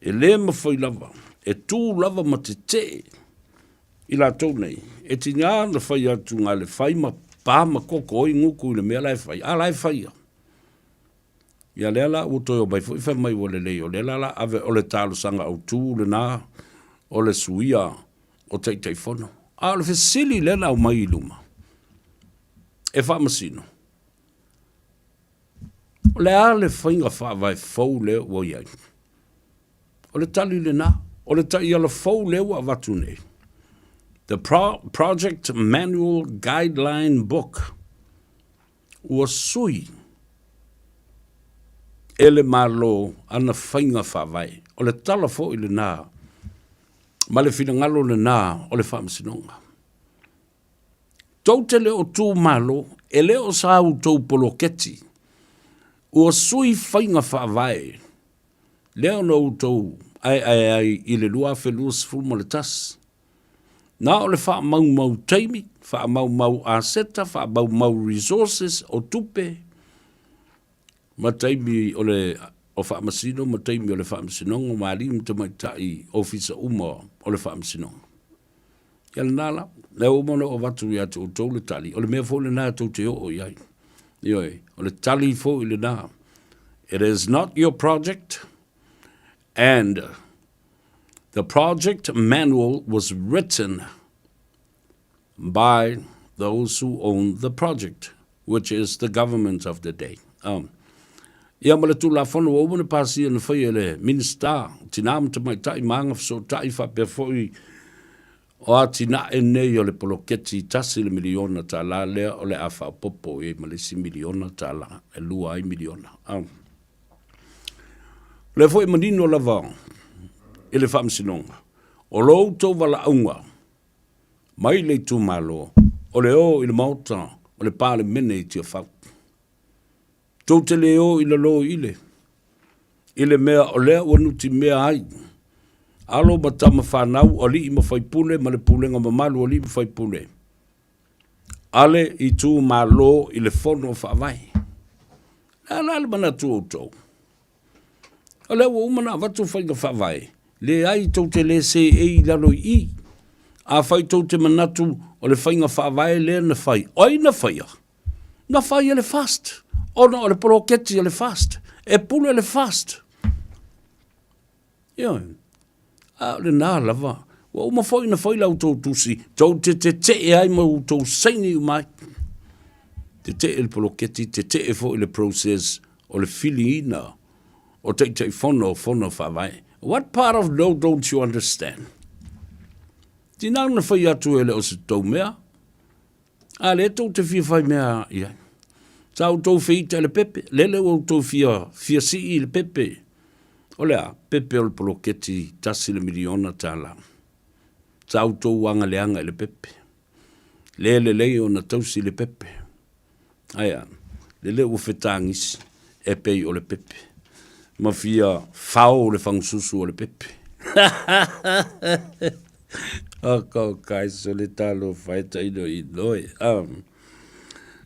E le mafai lava, e tu lava ma tetee i latou nei, e tiga ona fai atu na le fai ma pa ma koko ai gutu i le mea la e fai, a la e fai ia. Ia lea la ua toe omai foi fai mai ua lelei, o lea la la ave o le talosaga autu lena o le suia o Taitaifono. A o le fesili lea na aumai i luma e faamasino, o le a le faiga faavae fou lea ua i ai? O le tali lena, o le taiala fou lea ua avatu nei, The Project Manual Guideline Book, ua sui e le Malo ana faiga faavae. O le tala foi lena ma le finagalo lena o le Faamasinoga. Tou te le o tu malo, e le o sa outou poloketi, ua sui faiga faavae lea ona outou aeae ai i le 2021. Na o le faamaumau taimi, faamaumau aseta, faamaumau resources o tupe ma taimi o le o faamasino ma taimi o le faamasinoga ma alii ma tamaitai ofisa uma o le faamasinoga. Ia lena la, lea ua uma ona ou avatu ia te outou le tali, o le mea foi lena tou te oo i ai. Ioe, o le tali foi lena. It is not your project and the project manual was written by those who own the project, which is the government of the day. Um, ia ma le Tulafono ua uma ona pasia na faia e le Minisita o Tinā ma Tamaitai ma Agafesootai faapea foi o atinae nei o le poloketi $1 le miliona tala lea o le a faaopoopo i ai ma le isi miliona tala e lua ai miliona. Um, o lea foi e manino lava i le Faamasinoga, o lo outou valaauga mai le itumalo, o le o i le Maota o le Palemene i Tiafau. Tou te le o i lalo i le, i le mea o lea ua nutimea ai alo ma tama fanau, o alii ma faipule ma le pulega mamalu o alii ma faipule a le itumalo i le fono faavae. Le a la le manatu o outou? O lea ua uma ona avatu faiga faavae, leai tou te le seei i lalo i i. Afai tou te manatu o le faiga faavae lea na fai, o ai na faia? Na fai e le FAST, ona o le poloketi a le FAST, e pule le FAST. Ioe. A o lena lava, ua uma foi ona fai la outou tusi, tou te tetee ai ma outou saini uma ai. Tetee le poloketi, tetee foi le process o le filiina o Taitaifono o Fono Faavae. What part of no don't you understand? Tinā na fai atu e le o se tou mea, A lea tou te fia fai mea i ai. Sa outou feita i le pepe, lele ua outou fia, fia sii i le pepe. O le a? Pepe o le poloketi $1 miliona. Sa outou agaleaga i le pepe. Le lelei ona tausi le pepe. Ae a? Lele ua fetagisi e pei o le pepe. Ma fia fao le fagususu o le pepe. O guys, o le talofa e tailo i loe. Um,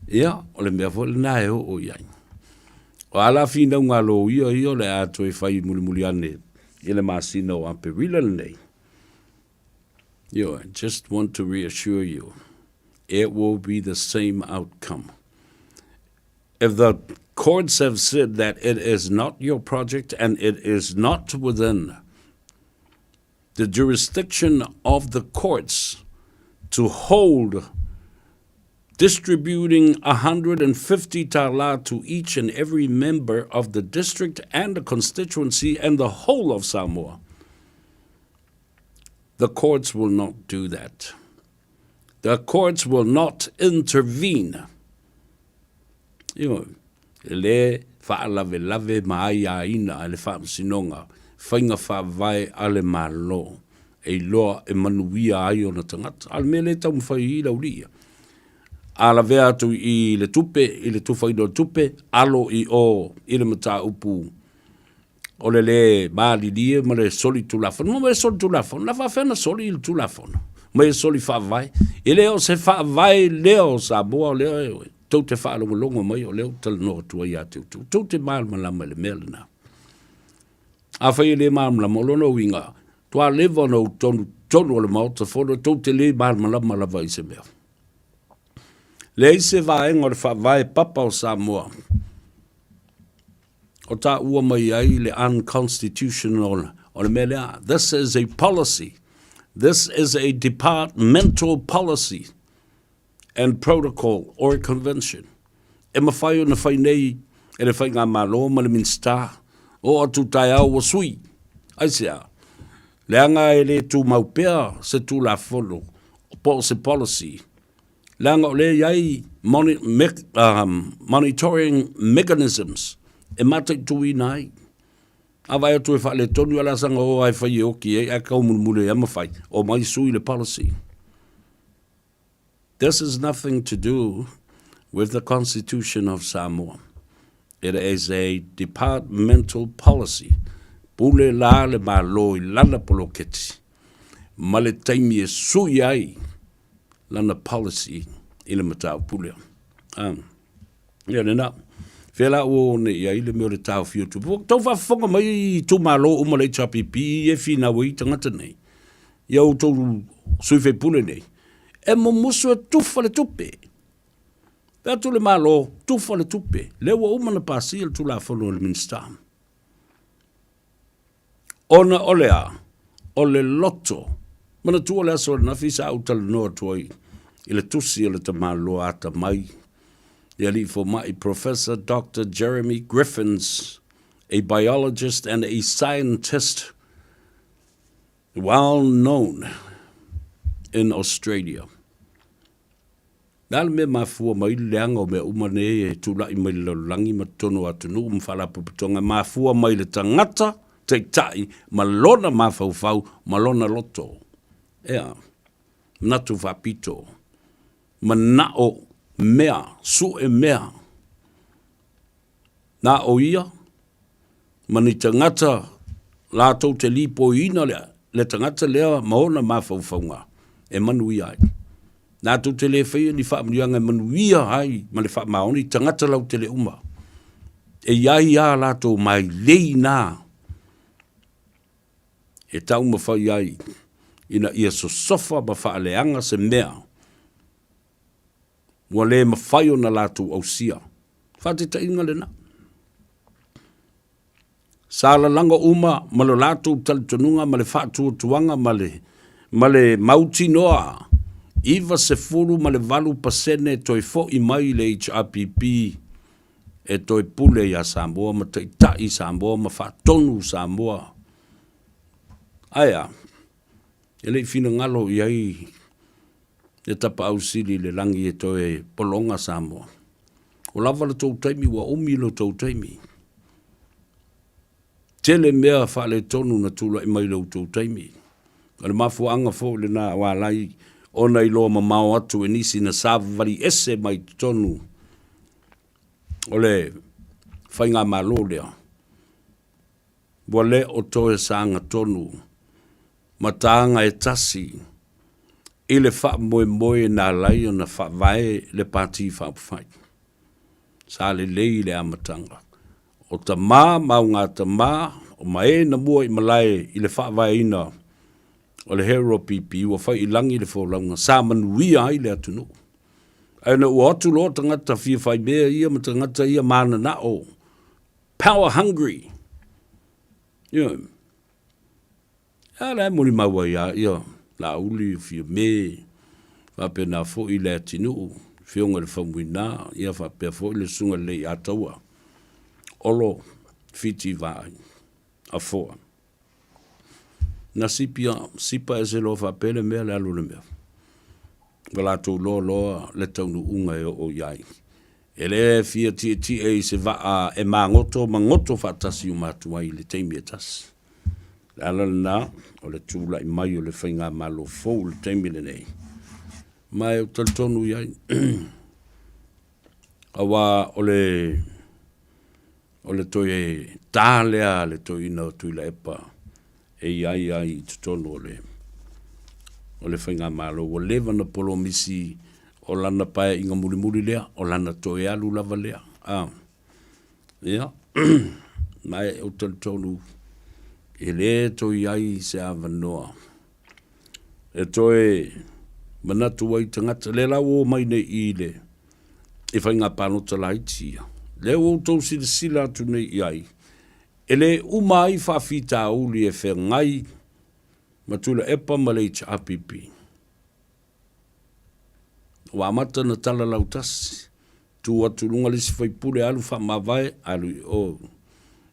ia, o le mea foi lena e oo i ai. O a la finauga a loia ia o le a toe fai mulimuli ane i le masina o Aperila lenei. Ioe, just want to reassure you, it will be the same outcome. If the courts have said that it is not your project and it is not within the jurisdiction of the courts to hold distributing 150 tala to each and every member of the district and the constituency and the whole of Samoa. The courts will not do that. The courts will not intervene. Ioe, e le faalavelave ma aiaina e le Faamasinoga faiga faavae a le Malo e iloa e manuia ai ona tagata. A o le mea lea e taumafai i i lau alii ia, a lavea atu i le tupe, i le tufaina o le tupe, alo i o i le mataupu o le lē malilie ma le soli tulafono. Ma le soli tulafono, na faafefea ona soli le tulafono? Ma e soli faavae. E le o se faavae lea o Samoa o lea e tou te faalogologo mai o lea ou te talanoa atu ai ia te outou. Tou te malamalama i le mea lena. Afai e le malamalama, o lona uiga, toa leva ona ou tonu tonu o le Maota Fono, tou te le malamalama lava i se mea. Leai se vaega o le faavae papa o Samoa o taua mai ai le unconstitutional o le mea lea. This is a policy. This is a departmental policy and protocol or convention. E mafai ona fai nei e le Faigamalo ma le Minisita, oo atu taeao ua sui. Aisea? Leaga e le tumau pea se Tulafono po o se policy leaga o lea e i ai monitoring mechanisms e mataituina ai. A vaai atu e faaletonu, o le a saga o lava e fai e oki ai ae tauumulimuli ai lava ma fai, omai sui le policy. This is nothing to do with the Constitution of Samoa. It is a departmental policy. Pule la le Malo i lana poloketi ma le taimi e sui ai lana policy i le mataupu lea. Ah. Ia lena. Fea la ua oo nei i ai le mea o le taofia o tupe. Ua tau faafofoga mai itumalo uma le HRPP e finau ai tagata nei. Ia outou sui faipule nei. E mumusu e tufa le tupe. Fai atu le Malo, tufa le tupe. Lea ua uma ona pasia le Tulafono a le Minisita. Ona o le a? O le loto. Manatua le aso ananafi sa ou talanoa atu ai i le tusi a le tamaloa atamai, le alii fomai Professor Doctor Jeremy Griffins, a biologist and a scientist well known in Australia. Le a le mea e mafua mai le leaga o mea uma nei e tulai mai le lalolagi ma totonu o atunuu ma faalapotopotoga e mafua mai le tagata taitai ma lona mafaufau ma lona loto? Ea, manatu faapito, manao mea, sue mea. Na o ia ma ni tagata latou te lipoiina le, le tagata lea ma ona mafaufauga e manuia ai. Latou te le faia ni faamanuiaga e manuia ai ma le faamaoni tagata lautele uma. E i ai a latou mailei na e taumafai ai ina ia sosofa ma faaleaga se mea ua le mafai ona latou ausia. Faataitaiga lena. Sa lalago uma ma lo latou talitonuga ma le faatuatuaga ma le, ma le mautinoa 98 pasene toe fo'i mai le HRPP e toe pule iā Samoa ma taitai Samoa ma faatonu Samoa. Ae a? E le i finagalo i ai le Tapaau Sili i le lagi e toe pologa Samoa. Ua lava le tou taimi, ua umi lo tou taimi. Tele mea faaletonu na tulai mai i lo outou taimi. O le mafuaaga foi lena ua ala ai ona iloa mamao atu e nisi na savavali ese mai totonu o le faigamalo lea. Ua le o toe sagatonu ma taga e tasi i le faamoemoe na ala ai ona faavae le Pati Faaupufai. Sa lelei le amataga. O tama ma augatama o ma e na mua i malae i le faavaeina o le HRPP ua fai i lagi le folauga sa manuia ai le atunuu. Ae ona ua o atu loa tagata fia faimea ia ma tagata ia mananao power hungry. Ioe. A la e molimau ai lava ia Laauli, o Fiame, faapena foi Leatinuu, Afioga i le Faumuina, ia faapea foi le Susuga i le Leiataua, Olo Fiti Vaai, Afoa. Na sipi a, sipa ese loa faapea le mea le alu o le mea. Ua latou iloa loa le taunuuga e oo i ai. E le fia tietie i se vaa e magoto ma goto faatasi uma atu ai i le taimi e tasi. O le ala lena o le tulai mai o le faigamalo fou i le taimi lenei, ma e ou te talitonu i ai, aua o le o le toe ta lea a le toeaina o Tuilaepa e i ai ai i totonu o le o le faigamalo. Ua leva ona polomisi o lana paeaiga mulimuli lea, o lana toe alu lava lea. A, ia, ma e ou te talitonu e le toe i ai se avanoa e toe manatu ai tagata. Lea la ua omai nei i le i faiga palota laiti ia. Lea ua outou silasila atu nei i ai, e le uma ai faafitauli e feagai ma Tuilaepa ma le HRPP. Ua amata ona tala lautasi, tu atu i luga le isi faipule alu faamavae, alu i o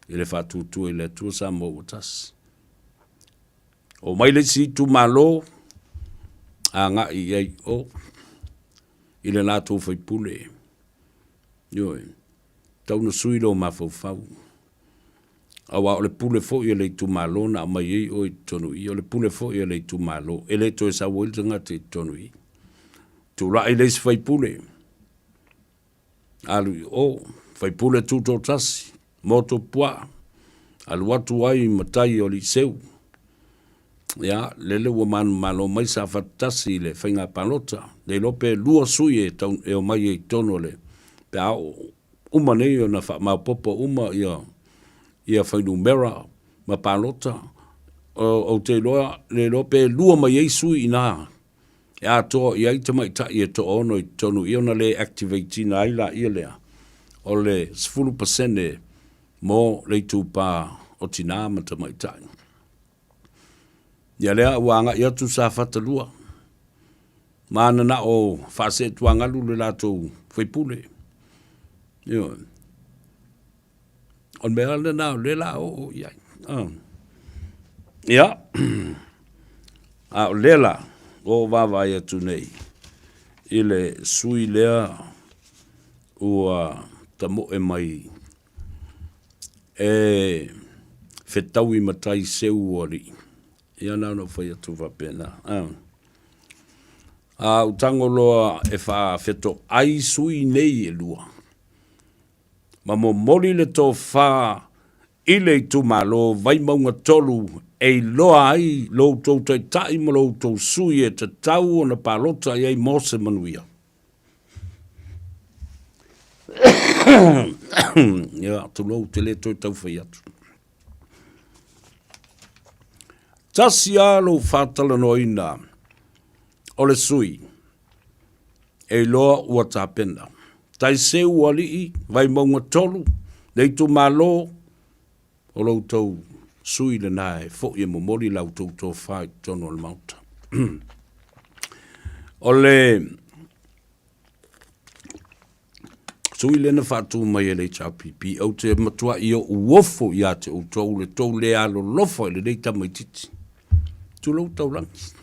i le faatuatua i le Atua Samoa ua tasi. Omai le isi itumalo, agai i ai i o i le latou faipule. Ioe, tau na sui lou mafaufau. Aua o le pule foi a le itumalo na aumai ai oe i totonu i i, o le pule foi a le itumalo, e le toe sau ai le tagata i totonu i i. Tulai le isi faipule, alu i o, faipule tutoatasi, motu puaa, Alu atu ai i matai o Aliiseu. Ia, lele ua manumalo mai Safata tasi i le faiga palota. Le iloa pe lua sui e tau, e omai ai i totonu o le, pe a oo uma nei ona faamaopoopo uma ia, ia fuainumera ma palota. O, ou te iloa, le iloa pe lua mai ai sui i ina e atoa i ai tamaitai e toaono i totonu i ona le activate ina ai laia lea o le 10% mo le itupa o tinā ma tamaitai. Ia lea ua agai atu Safata 2, ma nana'o faaseetuagalu le latou faipule. Ioe. O le mea lena o lea la oo i ai. Ah. Ia, a o lea la, ua ou vaavaai atu nei i le sui lea ua tamoe mai e fetaui matai seu o alii. Ia na ona ou fai atu faapena. Ah. A ou tago loa e faafetoai sui nei e lua, ma momoli le tofa i le itumalo Vaimauga 3 e iloa ai lo outou taitai ma lo outou sui e tatau ona palota i ai mo se manuia. Ia, tulou, te le toe tau fai atu. Tasi lava lou faatalanoaina o le sui e iloa ua tapena. Taiseu alii, Vaimauga 3, le itumalo o lo outou sui lena e foi e momoli la outou tofa i totonu o le Maota. O le sui lea na faatu mai e le HRPP, ou te matuai ou ofo ia te outou le tou le alolofa i lenei tamaitiiti. Tulou taulagi.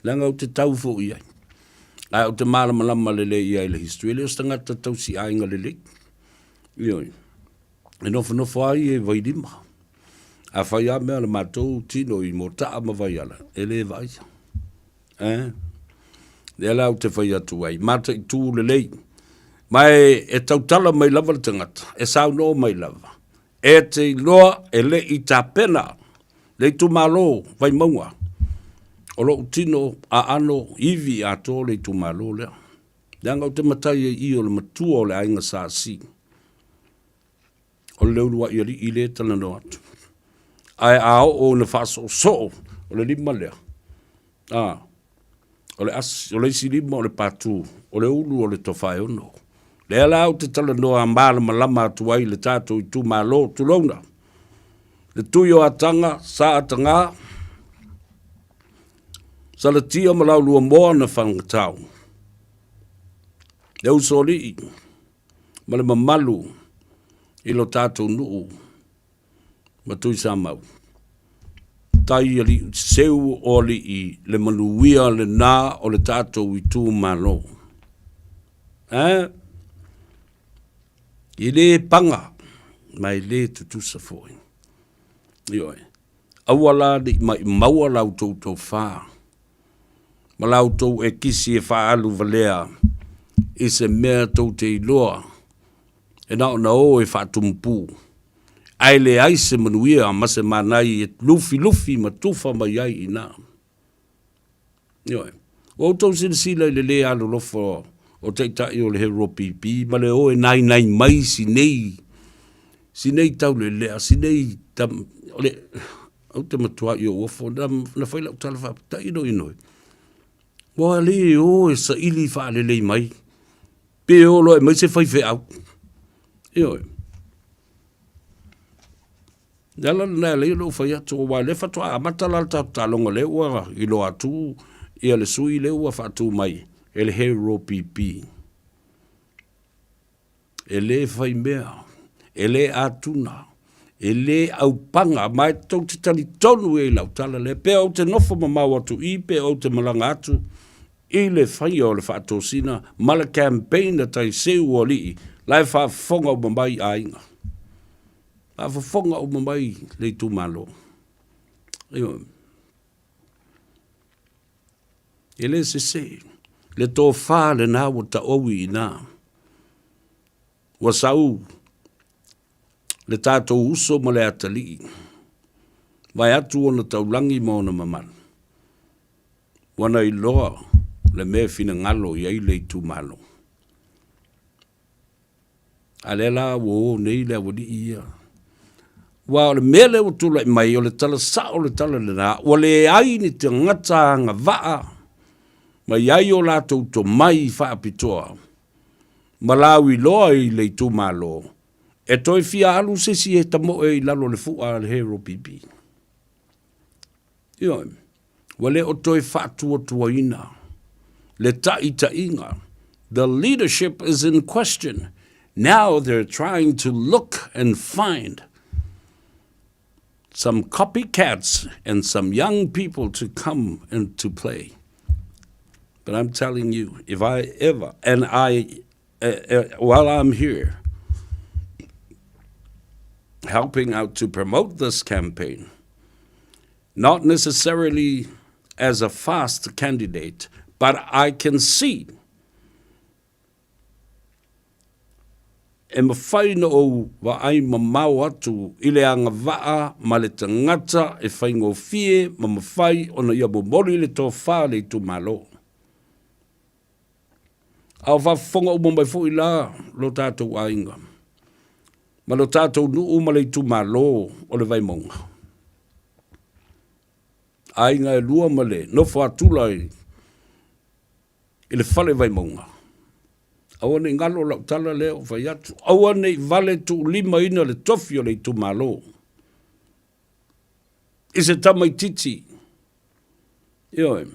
Leaga ou te tau foi i ai. Ae ou te malamalama lelei i ai i le history. E le o se tagata tausi aiga lelei. Ioe. E nofonofo ai e Vailima. A fai lava mea a le matou tino i Motaa ma Vaiala, e le vaaia. Eh? Lea la ou te fai atu ai, mataitu lelei. Ma e, e tautala mai lava le tagata, e saunoa mai lava. E te iloa e le i tapena le itumalo Vaimauga o lou tino aano ivi atoa le itumalo lea. Leaga ou te matai ai i o le matua o le aiga Sa Si. O le uluai alii lea e talanoa atu. Ae a oo ina faasoosoo, o le lima lea, a, o le asi, o le isi lima o le patu, o le ulu o le Tofaeono. Lea la ou te talanoa malamalama atu ai i le tatou itumalo, tulouna, le tui o Ataga, Sa Ataga, Salatia ma Lauluamoa na Fangatau, le Usoalii ma le mamalu i lo tatou nuu ma Tuisamau. Tai alii seu o alii le manuia lena o le tatou itumalo. Eh? E le paga, ma e le tutusa foi. Ioe. Aua la ne i maʻimaua la outou tofa ma la outou ekisi e faaalu valea i se mea tou te iloa e na ona o e faatumupu, ae leai se manuia ma se manai e lufilufi ma tufa mai ai i ina. Ioe. Ua outou silasila i le lē alolofa o Taitai o le HRPP ma le o e nainai mai si nei, si nei taulelea, si nei tam, o le, ou te matuai ou ofo, na, na fai lau tala faapea, ino ino e. Ua le o e saili faalelei mai, pe o loa e aumai se faifeau. Ioe. Le ala lena e ala ai ona ou fai atu, aua o lea faatoa amata la le tatou taaloga, lea ua iloa atu ia le sui lea ua faatu mai e le HRPP. E le fai mea, e le atuna, e le aupaga, ma e tou te talitonu i ai i lau tala lea, pe ou te nofo mamao atu i i, pe ou te malaga atu i le faia o le faatosina ma le campaign a Taiseu o alii la e faafofoga uma mai aiga. Faafofoga uma mai le itumalo. Ioe. E le sese. Le tofa lena ua taoui i ina. Ua sau Le tatou uso ma le atalii, vaeatu ona taulagi ma ona mamalu, ua na iloa le mea e finagalo i ai le itumalo. A lea la ua o nei le aualii ia. Aua o le mea lea ua tulai mai, o le tala sao le tala lena, ua leai ni tagata agavaa ma i ai o latou tomai faapitoa ma lauiloa i le itumalo e toe fia alu se isi e tamoe i lalo o le fua a le Hero PP. Ioe, ua le o toe faatuatuaina le taitaiga. The leadership is in question. Now they're trying to look and find some copycats and some young people to come into play. But I'm telling you, if I ever, and I, uh, uh, while I'm here, helping out to promote this campaign, not necessarily as a fast candidate, but I can see e mafai na ou vaai mamao atu i le agavaa ma le tagata e faigofie ma mafai ona ia momoli le tofa a le itumalo. A o faafofoga uma mai foi la lo tatou aiga ma lo tatou nuu ma le itumalo o le Vaimauga. Aiga e lua ma le nofo atula i i le fale Vaimauga. Aua ne i galo lau tala lea ua fai atu, aua ne i vale tuulimaina le tofi o le itumalo i se tamaitiiti. Ioe.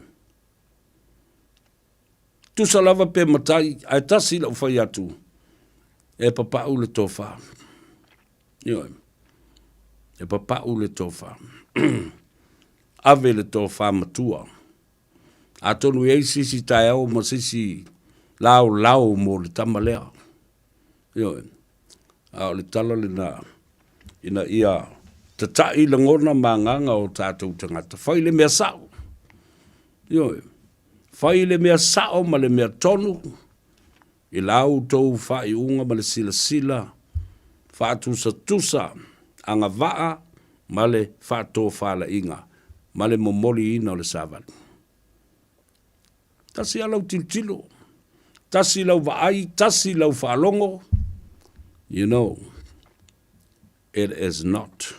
Tusa lava pe matai, ae tasi lau fai atu, e papau le tofa. Ioe. E papau le tofa. Ave le tofa matua. Atonu e i ai se isi taeao ma se isi laolao mo le tama lea. Ioe. A o le tala lena, ina ia tata'i lagona ma agaga o tatou tagata. Fai le mea sa'o. Ioe. Fai le mea sa'o ma le mea tonu i la outou faaiuga ma le silasila faatusatusa agavaa ma le faatofalaiga ma le momoliina o le savali. Tasi lava lau tilotilo, tasi lau vaai, tasi lau faalogo, you know, it is not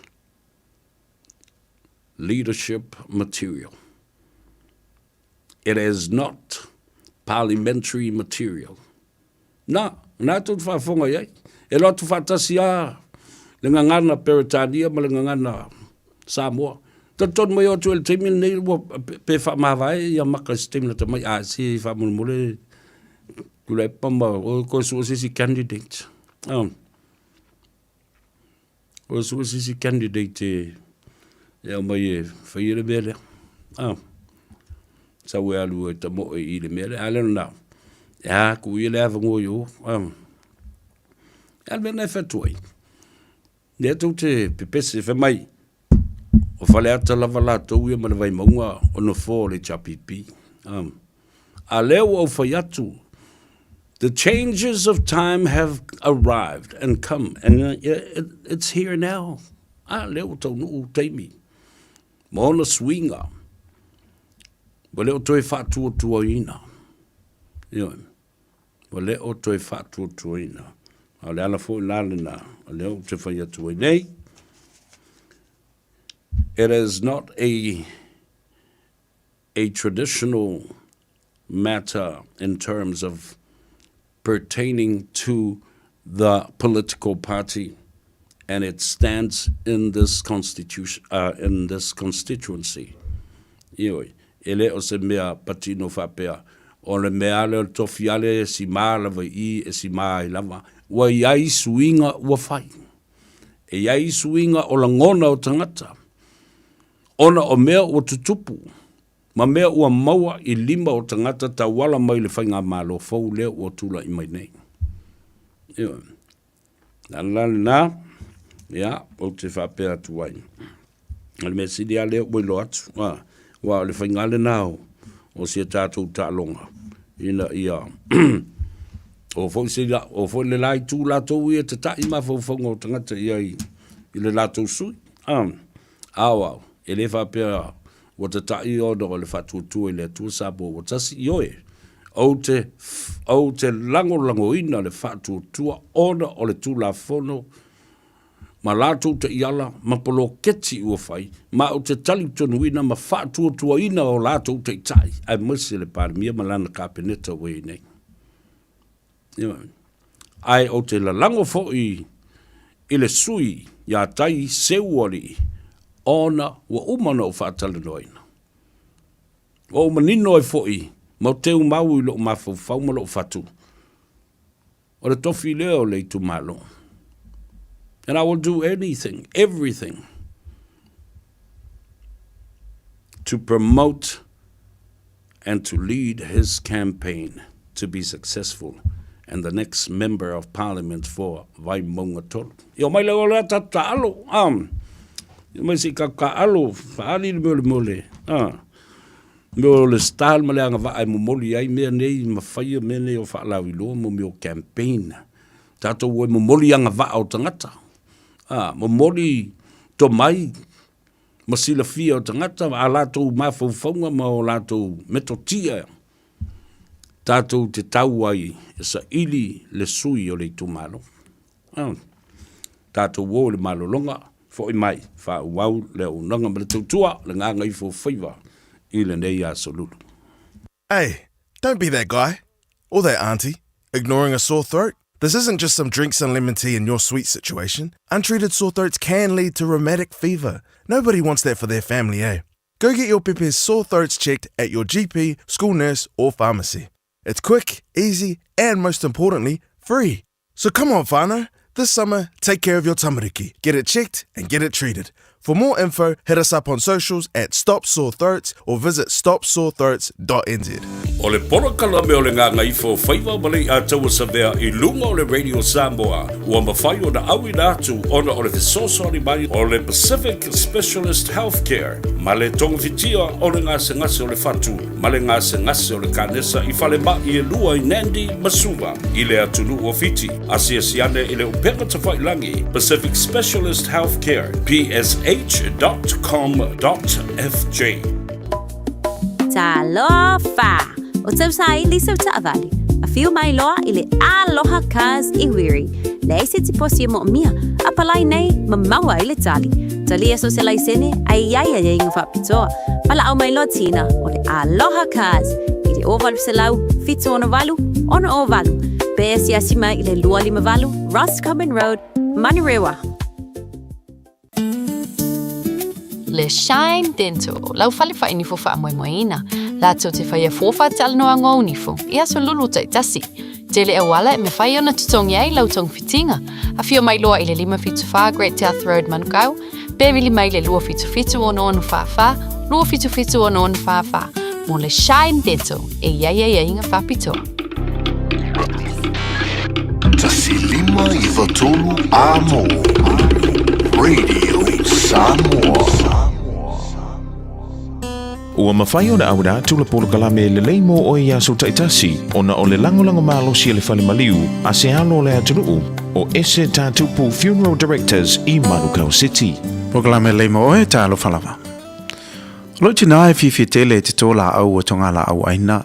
leadership material. It is not parliamentary material. Na, na tou te faafofoga i ai. E loa atu faatasi lava le gagana Peretania ma le gagana Samoa. Talitonu mai o atu i le taimi lenei ua pe faamavae ia maka i se taimi lata mai, a se faamolemole Tuilaepa ma oe koe sue se isi candidate. Oh. Koe sue se isi candidate e, e aumai e faia le mea lea. Ah. Sau e alu e tamoe i le mea lea. A lea lena, e a ku ia le avanoa i o. Ah. E alu mea na e whatu ai. Lea tou te pepese, fai mai, o Faleata lava latou ia ma le Vaimauga o nofoa o le HRPP. Um, a lea ua ou fai atu, the changes of time have arrived and come, and it, it's here now. A lea ua taunuu taimi ma ona suiga, ua le o toe faatuatuaina. Ioe. Ua le o toe faatuatuaina. A o le ala foi la lena, o lea ou te fai atu ai nei, it is not a, a traditional matter in terms of pertaining to the political party and it stands in this constitution, uh, in this constituency. Ioe, e le o se mea patino faapea, o le mea lea o le tofi ale e simā lava i i, e simā ai lava. Ua i ai suiga ua fai. E i ai suiga o lagona o tagata, ona o mea ua tutupu, ma mea ua maua i lima o tagata tauala mai le faigamalo fou lea ua tulai mai nei. Ioe. Le ala la lena, ia, ou te faapea atu ai. O le mea sili lava lea ua iloa atu, a, aua o le faiga lena o, o si a tatou taaloga, ina ia O foi se la, o foi le la itu latou ia tata'i mafaufauga o tagata i ai i le latou sui. A, ao au, e le faapea ua tata'i ona o le faatuatua i le Atua Samoa ua tasi, ioe, ou te, ou te lagolagoina le faatuatua ona o le Tulafono ma latou taiala ma poloketi ua fai, ma ou te talitonuina ma faatuatuaina o latou taitai, aemaise le Palemia ma lana Kapeneta ua i ai nei. Ae ou te lalago foi i le sui iā Tai Seualii ona ua uma ona ou faatalanoaina. Ua ou manino ai foi ma ou teumau i lou mafaufau ma lou fatu, o le tofi lea o le itumalo. And I will do anything, everything to promote and to lead his campaign to be successful and the next member of parliament for Vaimauga 3. Ia omai lea o lea tatou taalo, a. Ia omai se i tatou taalo, faaali le mea o le mea o le, a. Mea o le style ma le agavaa e momoli ai mea nei ma faia mea nei o faalauiloa mo mea o campaign. Tatou o e momoli agavaa o tagata, a, momoli tomai ma silafia o tagata a latou mafaufauga ma o latou metotia tatou te tau ai e saili le sui o le itumalo. Ah, tatou o i le malologa, foi mai, faaauau le auaunaga ma le tautua, le gagaifo faiva i lenei aso lulu. Hey, don't be that guy. Or that auntie, ignoring a sore throat. This isn't just some drinks and lemon tea in your sweet situation. Untreated sore throats can lead to rheumatic fever. Nobody wants that for their family, eh? Go get your pepe's sore throats checked at your GP, school nurse, or pharmacy. It's quick, easy, and most importantly, free. So come on, whānau. This summer, take care of your tamariki. Get it checked and get it treated. For more info, hit us up on socials at Stop Sore Throats or visit stopsorethroats.nz. O le polokalame o le Gagaifo Faiva ma le Iataua Savea i luga o le Radio Samoa ua mafai ona auina atu ona o le fesoasoani mai o le Pacific Specialist Healthcare ma le togafitia o le gasegase o le fatu ma le gasegase o le kanesa i falemai e lua i Nandi ma Suva i le atunuu o Fiti. Asiasi ane i le upega tafailangi Pacific Specialist Healthcare, psh.com.fj. Talofa! O Tausaili sau taavale. Afio mai loa i le Aloha Cars i Wiri. Leai se tiposi e moomia, a palai nei ma maua ai le tali. Talia so se laisene a i ai aiaiga faapitoa. Valaau mai loa Tina o le Aloha Cars i le 0800 768 608 pe asiasi mai i le 258 Roscommon Road, Manurewa. Le Shine Dental, lau fale whainifo whaamoemoeina. Latou te whaia fōwha talanoa ngō nifo, i aso lulu taitasi. Tele auala e mawhai ona tutongi ai lau tongfitinga. Awhio mai loa i le 574 Great South Road Manukau, pe vili mai le 277 6644, 277 6644, mō le Shine Dental e i ai aiaiga whapitoa. 1593 Amo Radio Samoa. Ua mafai ona auina atu le polokalame lelei mo oe i aso taitasi ona o le lagolago malosi a le fale maliu a se alo o le atunuu o Ese Tatupu Funeral Directors i Manukau City. Polokalame lelei mo oe, talofa lava. O lou tinā e fiafia tele i te tō lāʻau o Togalaʻau ʻAina,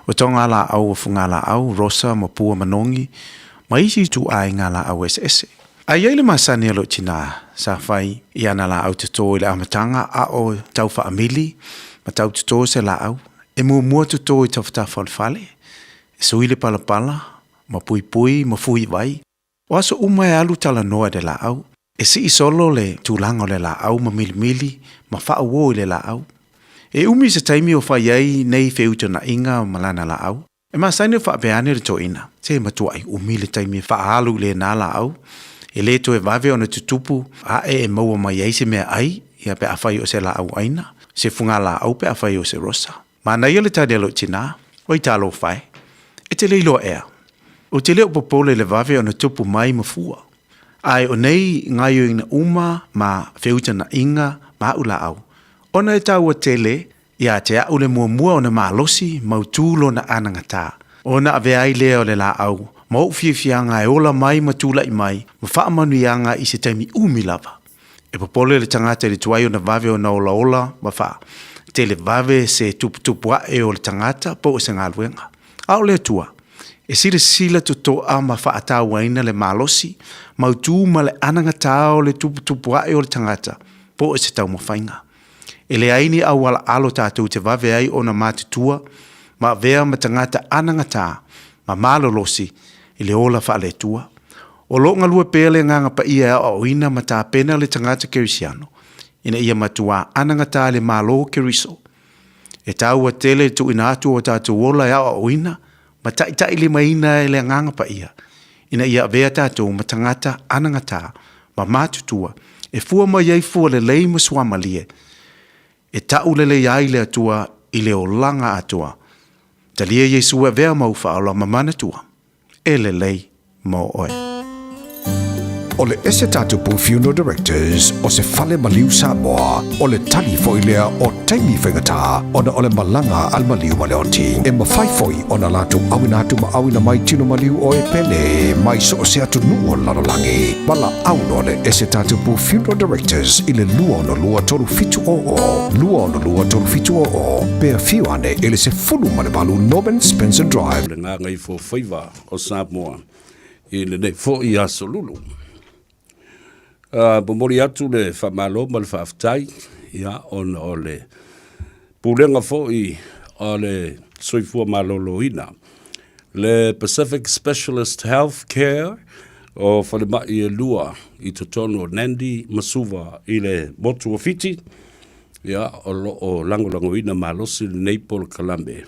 o Togalaʻau o Fugalaʻau, Rosa ma Pua Manogi, ma isi ituʻaiga lāʻau eseese. A i ai le masani o lou tinā, sa fai i ana lāʻau totō i le amataga a o tau faamili ma tau totō se lāʻau, e muamua totō i tafatafa o le fale, e sui le palapala, ma puipui ma fui vai. O aso uma e alu talanoa i le lāʻau, e sii solo le tulaga o le lāʻau ma milimili ma faauō i le lāʻau. E umi se taimi o fai ai nei feutanaiga ma lana lāʻau, E masani o faapea ane le toeaina, se matuaʻi umi le taimi e faaalu i lena laau, e le toe vave ona tutupu aʻe e maua mai ai se mea ai, ia pe afai o se laau aina, se fuga laau pe afai o se rosa. Manaia le tali a lou tina, Oi talofa e, e te le iloa ea. Ou te le o popole i le vave ona tupu mai ma fua. Ae o nei gaioiga uma ma feutanaiga ma aʻu laau, ona e taua tele Ia te a'u le muamua ona malosi mautū lona anagatā, ona avea ai lea o le lāʻau ma ou fiafiaga e ola mai ma tulai mai ma faamanuiaga i se taimi umi lava. E popole le tagata i le tuai ona vave ona olaola ma faa tele vave se tuputupu ae o le tagata po o se galuega. A o le Atua, e silasila totoa ma faatauaina le malosi, mautu ma le anagatā o le tuputupu ae o le tagata po o se taumafaiga. E leai ni auala alo tatou te vave ai ona matutua ma avea ma tagata anagatā ma malolosi i le ola faale-Atua. O lo o galue pea le Agaga Paia e aoaoina ma tapena le tagata Kerisiano ina ia matuā anagatā i le Malo o Keriso. E taua tele le tuuina atu o tatou ola e aoaoina ma taitailimaina e le Agaga Paia ina ia avea tatou ma tagata anagatā ma matutua e fua mai ai fua lelei ma suamalie e ta'u lelei ai le Atua i le olaga atoa. Talia Iesu e avea mau faaola ma manatua. E lelei mo oe. O le Ese Tatupu Funeral Directors o se fale maliu Samoa, o le tali foi lea o taimi faigata ona o le malaga a le maliu ma le oti. E mafai foi ona latou auina atu ma auina mai tino maliu o e pele mai so o se atunuu o le lalolagi. Valaau loa le Ese Tatupu Funeral Directors i le 262 3700, 262 3700, pe afio ane i le 18 Norman Spencer Drive. Le gagaifofaiva o Samoa i lenei foi aso lulu. Momoli atu le faamalo ma le faafetai ia ona o le pulega foi o le soifua maloloina le Pacific Specialist Health Care o falemai e lua i totonu o Nandi ma Suva i le motu o Fiti ia o lo o lagolagoina malosi lenei polokalame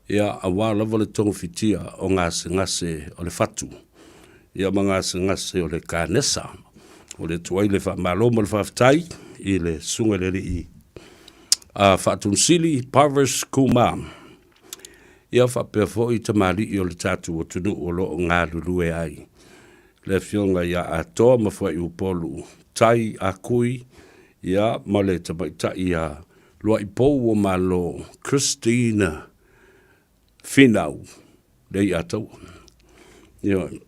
ia aua lava le togafitia o gasegase o le fatu ia ma gasegase o le kanesa. O le atu ai le faamalo ma le faafetai i le Susuga i le Alii a Faatonusili Parvus Kumar ia faapea foi tamalii o le tatou atunuu o lo o galulue ai le Afioga ia Atoa ma Fuaiupolu Tai Akui ia ma le tamaitai ia Luaipou o Malo, Christine Finau, lea i Ataua. Ioe.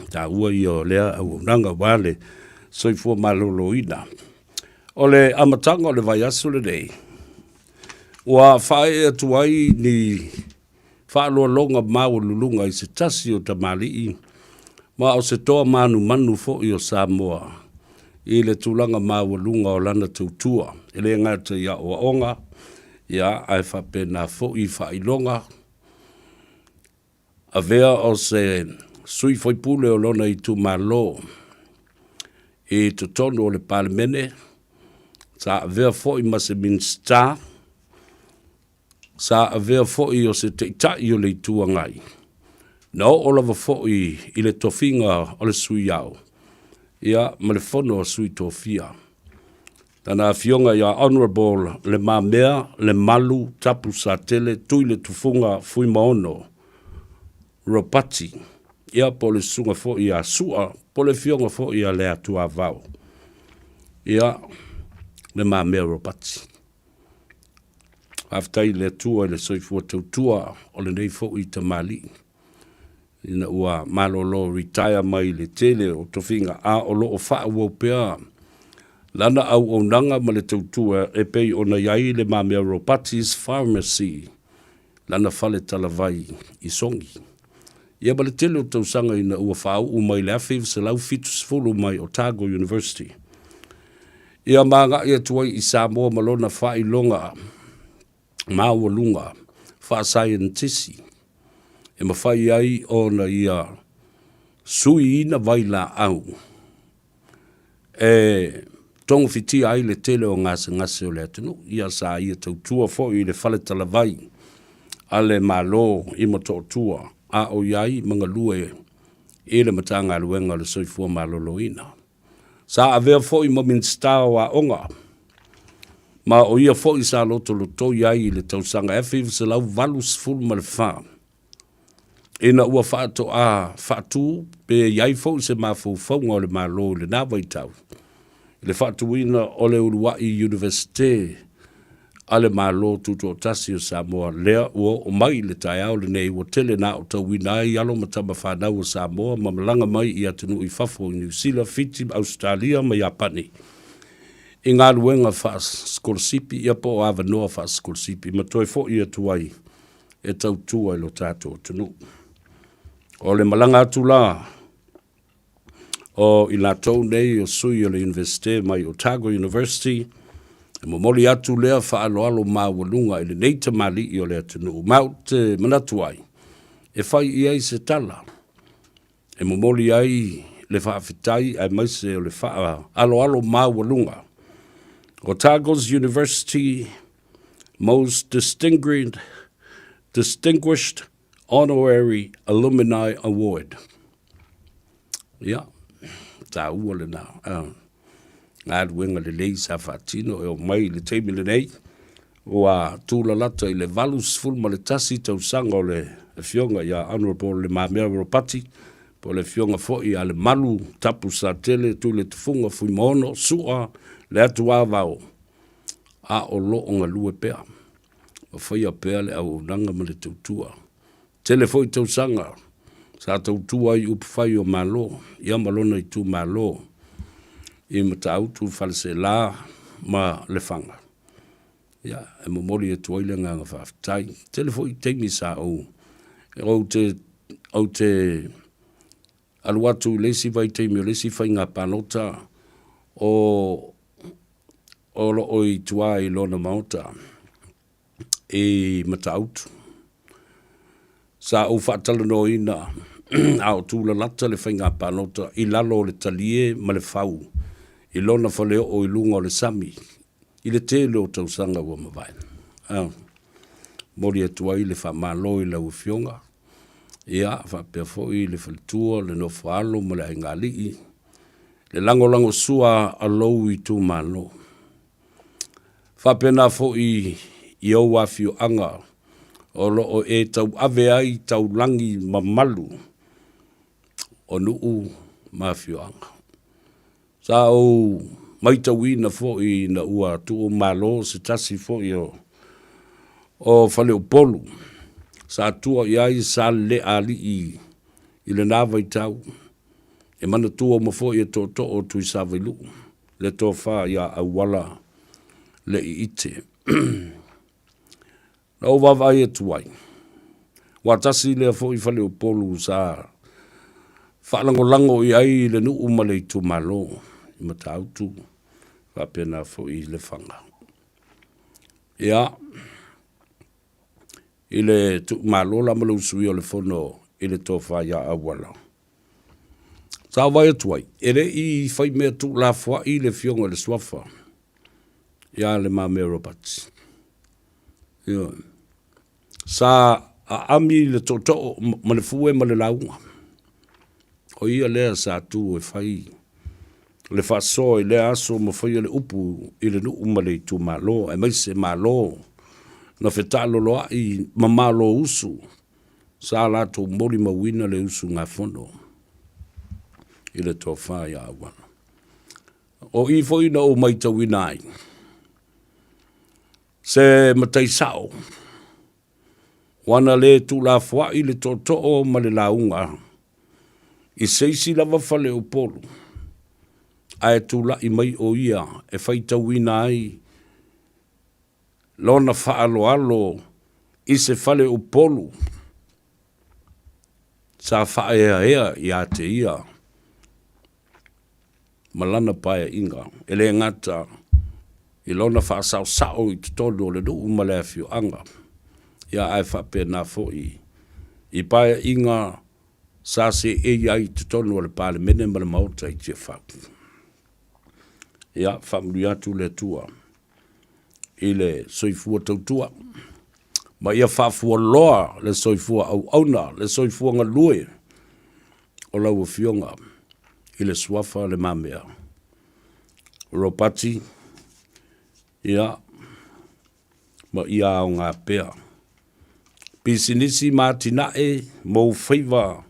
Taua ia o lea auaunaga aua le soifua maloloina. O le amataga o le vaiaso lenei, ua faaee atu ai ni faaloaloga maualuluga i se tasi o tamalii ma o se toa manumanu foi o Samoa i le tulaga maualuga o lana tautua, e le gata i aoaoga, ia, ae faapena foi i faailoga. Avea o se sui faipule o lona itumalo i totonu o le Palemene, sa avea foi ma se Minisita, Sa avea foi o se Taitai o le Itu Agai, na oo lava foi i le tofiga o le Sui Ao, ia, ma le Fono a Sui Tofia. Lana Afioga ia Honourable Le Mamea Lemalu Tapusatele Tuiletufuga Fuimaono Ropati, ia, po o le Susuga foi ia Sua, po o le Afioga foi ia Leatuavao, ia, Le Mamea Ropati. Faafetai i le Atua i le soifua tautua o lenei foi tamalii ina ua malolo retire mai le tele o tofiga a o lo o faaauau pea lana auaunaga ma le tautua e pei ona i ai le Mamea Ropati's Pharmacy, lana fale talavai i Sogi. Ia ma le tele o tausaga ina ua faauu mai le 1970 mai Otago University. Ia ma agai atu ai i Samoa ma lona faailoga maualuga faasaienitisi e mafai ai ona ia suiina vailaau e togafitia ai le tele o gasegase o le atunuu. Ia sa ia tautua foi i le fale talavai a le Malo i Motootua a o i ai ma galue i le Matagaluega o le Soifua Maloloina. Sa avea foi ma Minisita o Aoga, ma o ia foi sa lotolotoi ai i le tausaga 1984, ina ua faatoa faatu pe i ai foi se mafaufauga o le Malo i lena vaitau i le faatuina o le uluai Iunivesite. a le Malo Tutoatasi o Samoa lea ua oo mai i le taeao lenei ua tele na aotauina ai alo ma tama fanau a Samoa ma malaga mai i atunuu i fafo i Niu Sila, Fiti, Ausetalia ma Iapani i galuega faasikolasipi ia po o avanoa faasikolasipi ma toe foi atu ai e tautua i lo tatou atunuu. O le malaga atu la o i latou nei o sui o le Iunivesite mai Otago University, e momoli atu lea faaaloalo maualuga i lenei tamalii o le atunuu. Ma ou te manatu ai, e fai i ai se tala, e momoli ai le faafetai aemaise o le faaaloalo maualuga. Otago's University Most Distinguished, Distinguished Honorary Alumni Award. Ia, taua lena. Uh, galuega lelei sa faatino e o mai i le taimi lenei, ua tūlalata i le 81 tausaga o le afioga ia Honourable Le Mamea Ropati, po o le afioga foi ia Lemalu Tapu Satele Tuiletufuga Fuimaono Sua Le Atuavao, a o lo o galue pea. Ma faia pea le auaunaga ma le tautua. Tele foi tausaga sa tautua ai i upufai o Malo, ia ma lona itumalo i Matautu, Faleseela ma Lefaga. Ia, e momoli atu ai le agaga faafetai. Tele foi taimi sa ou, ou te, ou te alu atu i le isi vaitaimi o le isi faiga palota o o lo o i tua i lona maota i Matautu. Sa ou faatalanoaina a o tulalata le faiga palota i lalo o le talie ma le fau i lona faleoo i luga o le sami i le tele o tausaga ua mavae. Ah, momoli atu ai le faamalo i lau Afioga, ia faapea foi le faletua, le nofo-a-alo ma le aigaalii, le lagolagosua a lou itumalo. Faapena foi i ou afioaga o lo o e tauave ai taulagi mamalu o nuu ma afioaga. Sa ou maitauina foi ina ua tuumalo se tasi foi o o Faleupolu sa tua i ai Saleleaalii i lena vaitau, e manatua uma foi e tootoo o Tuisavailuu le tofa ia Auala Leiite. Na ou vaavaai atu ai, ua tasi lea foi faleupolu sa faalagolago i ai le nuu ma le itumalo i Matautu faapena foi i Lefaga. Ia, i le tuumalo la ma le usuia o le fono i le tofa ia Auala. Sa ou vaai atu ai, e le i fai mea tuulafoai le afioga i le Suafa ia Le Mamea Roberts. Ioe. Sa aami le tootoo ma le fue ma le lauga. O ia lea sa tu e fai le faasoa i lea aso ma faia le upu i le nuu ma le itumalo, aemaise Malo na fetaaloloai ma Malo usu sa latou molimauina le usugafono i le tofa ia Auala. O i foi na ou matauina ai se matai sao ua na le tuulafoai le tootoo ma le lauga i se isi lava fale o Upolu, ae tulai mai o ia e faitauina ai lona faaaloalo i se fale o Upolu sa faaeaea ia te ia ma lana paeaiga, e le gata i lona faasaosao i totonu o le nuu ma le afioaga, ia ae faapena foi i paeaiga sa seei ai i totonu o le Palemene ma le Maota i Tiafau. Ia, faamanuia atu le Atua i le soifua tautua, ma ia faafualoa le soifua auauna, le soifua galue o lau Afioga i le Suafa Le Mamea Ropati, ia, ma ia aoga pea. Pisinisi ma atinae mou faiva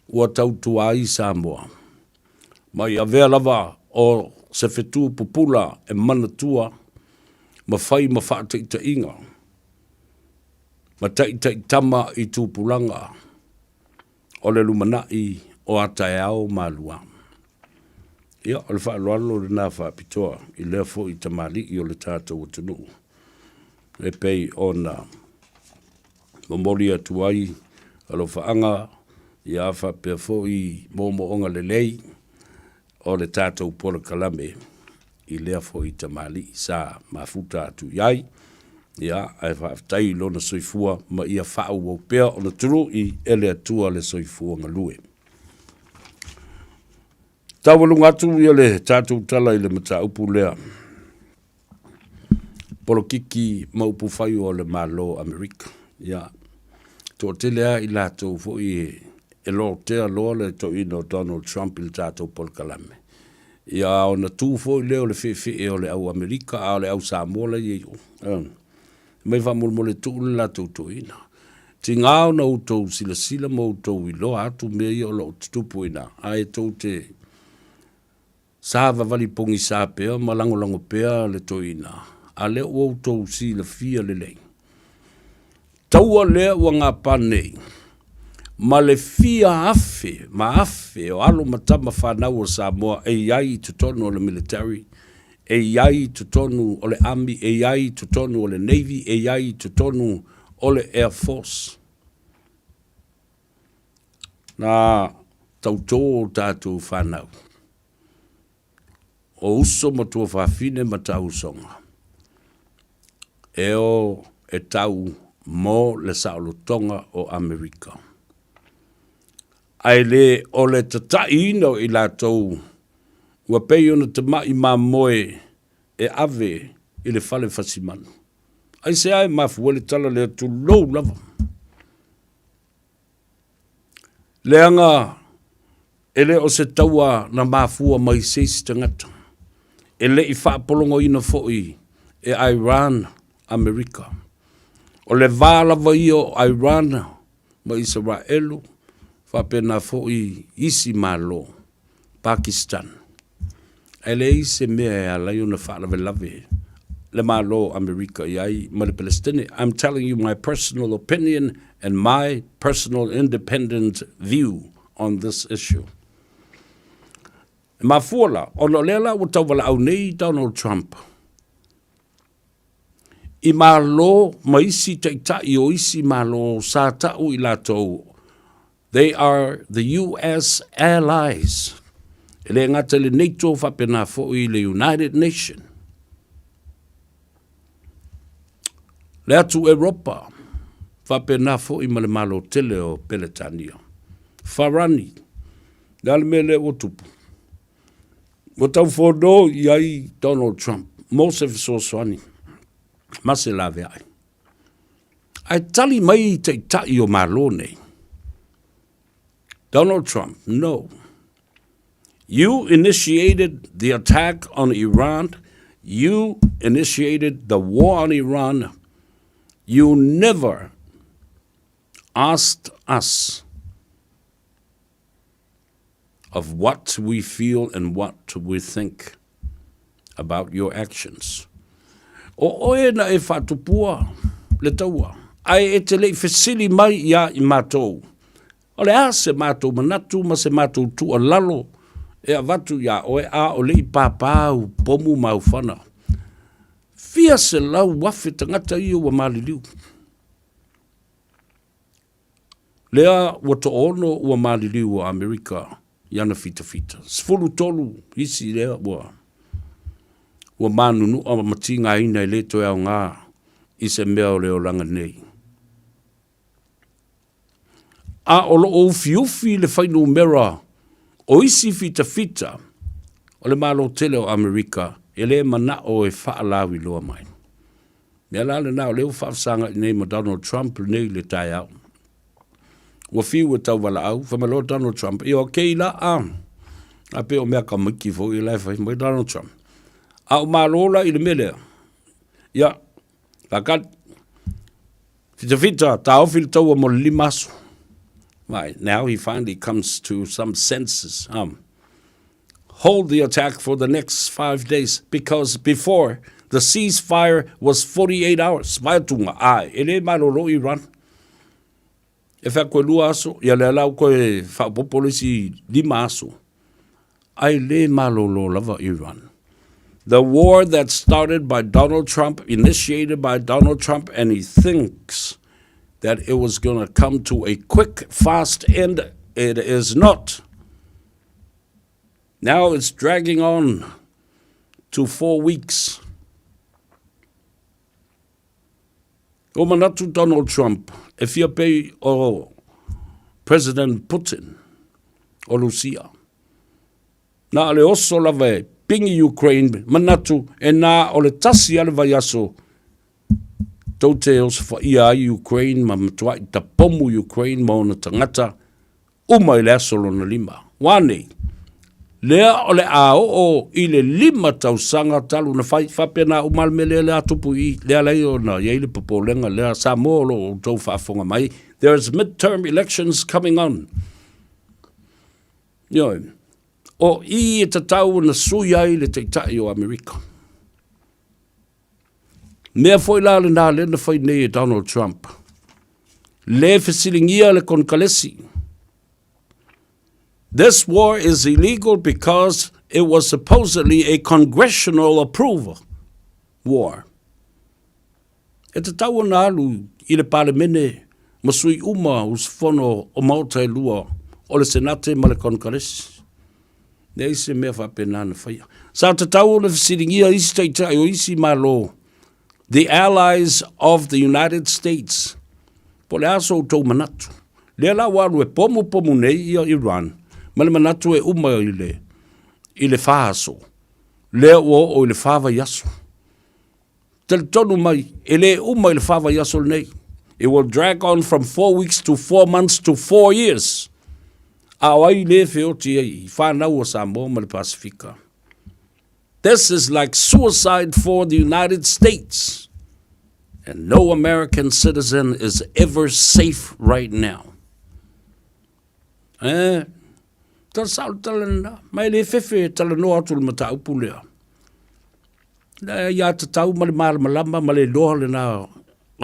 ua tautua ai Samoa. Ma i avea lava o se fetu pupula e manatua. ma fai ma faataitaiga ma taitaitama i tupulaga o le lumanai o a taeao malua. Ia, o le faaaloalo lena faapitoa i lea foi tamalii o le tatou atunuu e pei ona momoli atu ai alofaaga ia faapea foi moomooga lelei o le tatou polokalame i lea foi tamalii sa mafuta atu i ai, ia, ae faafetai i lona soifua ma ia faaauau pea ona tului e le Atua le soifua galue. Taualuga atu ia le tatou tala i le mataupu lea, polokiki ma upufai o le Malo o Amerika. Ia, toatele lava i latou foi e lotea loa le toeaina o Donald Trump i le tatou polokalame. Ia ona tu foi lea o le feefee o le au Amerika a o le au Samoa la e i o. Mai faamolemole tuu le latou toeaina. Tiga ona outou silasila ma outou iloa atu mea ia o lo o tutupu i ina, ae tou te Savavali pogisa pea ma lagolago pea le toeaina, a lea ua outou silafia lelei. Taua lea ua gapa nei ma le fia afe ma afe o alo ma tama fanau o Samoa e i ai i totonu o le military, e i ai i totonu o le Army, e i ai i totonu o le Navy, e i ai i totonu o le Air Force. Na tautō o tātou whānau, o uso ma tuafafine ma tauusoga, e o e tau mo le saolotoga o Amerika. Ae le o le tataʻiina o i latou ua pei ona tamaʻi mamoe e ave i le fale fasimanu. Aisea e mafua ai le tala lea tulou lava? Leaga e le o se taua na mafua mai se isi tagata, e le i faapologoina foi e Iran Amerika. O le va lava ia o Iran ma Isaraelu faapena foi isi Malo, Pakistan. Ae leai se mea e ala ai ona faalavelave le Malo o Amerika i ai ma le Pelestine. I'm telling you my personal opinion and my personal independent view on this issue. E mafua la, ona o lea la ua tauvalaau nei Donald Trump i Malo ma isi taitai o isi Malo sa tau i latou They are the US allies. E le gata i le NATO faapena foi i le United Nation. Le atu Europa faapena foi ma le Malo tele o Peretania. Farani, le a le mea lea ua tupu? Ua tau fono i ai Donald Trump mo se fesoasoani ma se laveai. Ae tali mai taitai o Malo nei. Donald Trump, no. You initiated the attack on Iran. You initiated the war on Iran. You never asked us of what we feel and what we think about your actions. O oe na e faatupua le taua, ae e te le i fesili mai iā i matou, o le a se matou manatu ma se matou tuualalo e avatu iā oe a o le i pāpā au pomu ma au fana. Fia 100,000 tagata ia ua maliliu. Lea ua toono ua maliliu o Amerika i ana fitafita. 13 isi lea ua ua manunua ma tigaina e le toe aoga i se mea o le olaga nei. A o loo ufiufi le fuainumera o isi fitafita o le Malo tele o Amerika e le manao e faalauiloa mai. Mea la lena o lea ua faafesagai nei ma Donald Trump nei le taeao. Ua fiu e tauvalaau, fai mai loa Donald Trump, ia okay la a. A pei o mea kamaiki foi la e fai mai Donald Trump. A o malo la i le mea lea, ia, faakali, fitafita, taofi le taua mo le 5 aso. Right, now he finally comes to some senses. Hold the attack for the next 5 days because before. The ceasefire was 48 hours. Vaai atuga, ʻae, e lē malolo Iran. E fai atu e lua aso, ia lea la ua toe faaopoopo le isi lima aso. Ae lē malolo lava Iran. The war that started by Donald Trump, initiated by Donald Trump, and he thinks that it was going to come to a quick, fast end. It is not. Now it's dragging on to four weeks. Ua manatu Donald Trump e fia pei o President Putin o Lusia. Na o le oso lava e pingi Ukraine, manatu e na o le tasi a le vaiaso tou te osofaia ai Ukraine ma matuai tapomu Ukraine ma ona tagata uma i le aso lona lima. Ua nei, lea o le a oo i le lima tausaga talu na fai, faapena uma le mea lea le a tupu i lea lai ona i ai le popolega lea Samoa o lo o outou faafofoga mai, there is midterm elections coming on. Ioe, o i e tatau ona sui ai le Taitai o Amerika. Mea foi la lena lea na fai nei e Donald Trump. Le fesiligia le Konekalesi. This war is illegal because it was supposedly a congressional approval war. E tatau ona alu i le Palemene ma sui uma usufono o maota e lua o le Senate ma le Konekaresi. Leai se mea faapena na faia. Sa tatau ona fesiligia isi taitai o isi Malo, the allies of the United States, po o le a so outou manatu. Lea la ua alu e pomupomu nei ia Iran ma le manatu e uma i le, i le fa aso. Lea ua oo i le fa vaiaso. Talitonu mai, e le uma i le fa vaiaso lenei. It will drag on from four weeks to four months to four years. A o ai le feoti ai i whanau o Samoa ma le Pasifika. This is like suicide for the United States. And no American citizen is ever safe right now. Eh, tala sao le tala lena. Ma e le fefe e talanoa atu le mataupu lea. Le ia tatau ma le malamalama ma le iloa lena o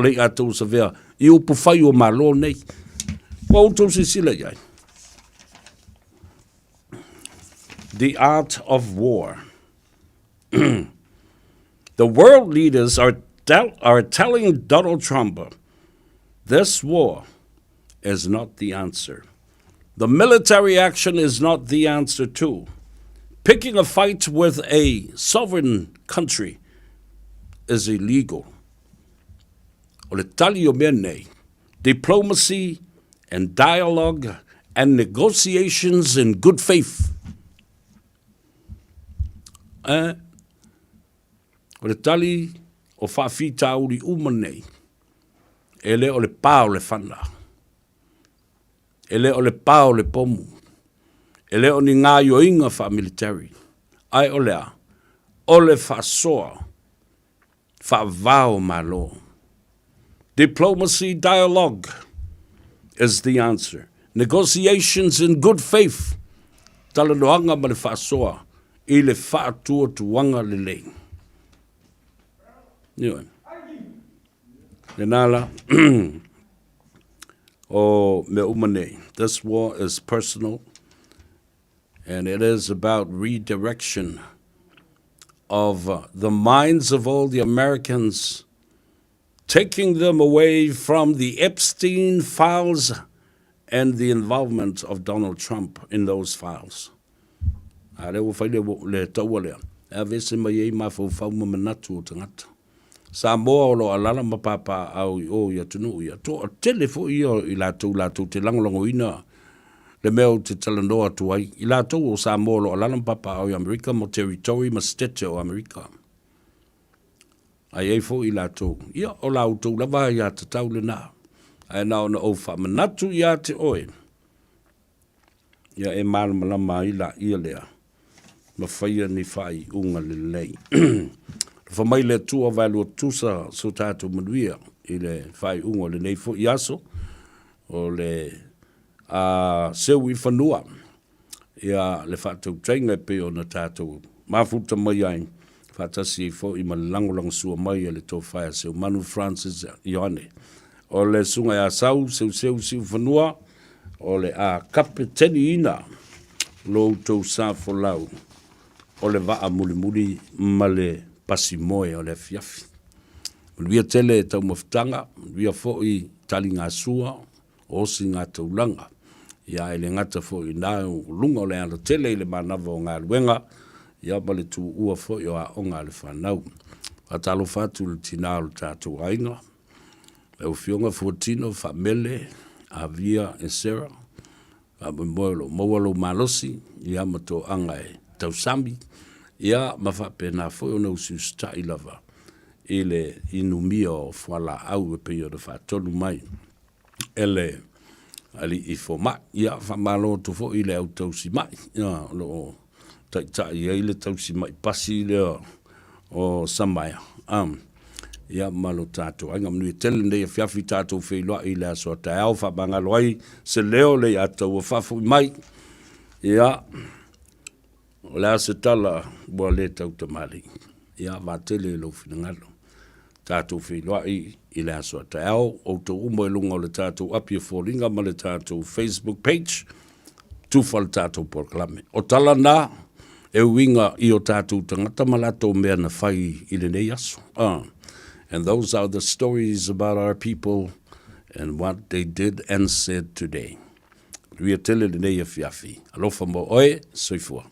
le i'a tou savea i upu fai o Malo nei. Ua outou silasila i ai. The art of war. The world leaders are, are telling Donald Trump this war is not the answer. The military action is not the answer too. Picking a fight with a sovereign country is illegal. O le tali o mea nei, diplomacy and dialogue and negotiations in good faith. Eh, o le tali o faafitauli uma nei, e le o le pa o le fana. E le o le pa o le pomu. E le o ni gaoioiga faa-military. Ae o le a? O le faasoa faava o Malo. Diplomacy dialogue is the answer. Negotiations in good faith, talanoaga ma le faasoa i le faatuatuaga lelei. Ioe. Lena la, o mea uma nei. This war is personal and it is about redirection of uh, the minds of all the Americans, taking them away from the Epstein files and the involvement of Donald Trump in those files. A lea ua fai le, le taua lea, e aveese mai ai mafaufau ma manatu o tagata. Samoa o lo o alaala ma papaaao i o i atunuu ia. Toatele foi ia o i latou latou te lagolagoina le mea ou te talanoa atu ai, i latou o Samoa o lo o alaala ma papaaao i Amerika mo territory ma sitete o Amerika. A i ai foi i latou, ia o la outou lava aiatatau lena. Ae na ona ou faamanatu ia te oe, Ia e malamalama ai laia lea, ma faia ni faaiuga lelei. Alofa mai le Atua vaelua tusa so tatou manuia i le faaiuga o lenei foi aso, o le a seu i fanua ia le faatautaiga e pei ona tatou mafuta mai ai. faatasi ai foi ma le lagolagosua mai a le Tofa ia Seumanu Francis Ioane. O le Susuga ia Sau Seuseu Siufanua, o le a kapeteniina lo outou sa folau o le vaa mulimuli ma le pasimoe o le afiafi. Manuia tele taumafataga, manuia foi taligasua, o osigataulaga. Ia, e le gata foi i ina, o luga o le alatele i le manava o galuega, ia ma le tuua foi o aoga a le fanau. Faatalofa atu i le tina o le tatou aiga, lau Afioga Fuatino Faamele Avia Esera, faamoemoe o lo o maua lou malosi, ia ma toaga e tausami, ia ma faapena foi ona usiusitai lava i le inumia o fualaau e pei ona faatonu mai e le alii fomai. Ia, faamalo atu foi i le au tausimai, ia, o lo o taitai ai le tausimai pasi lea o Samaia, ia, ma lo tatou aiga. Manuia tele lenei afiafi, tatou feiloai i le aso a taeao, faamagalo ai se leo le ia taua faafoi mai. Ia, O le a se tala ua le tautamalii? Ia, vaatele i lou finagalo. Tatou feiloai i le aso a taeao, outou uma i luga o le tatou api o foliga ma le tatou Facebook page, tufa le tatou polokalame. O tala na e uiga i o tatou tagata ma latou mea na fai i lenei aso. And those are the stories about our people and what they did and said today. Manuia tele lenei afiafi. Alofa mo oe, soifua.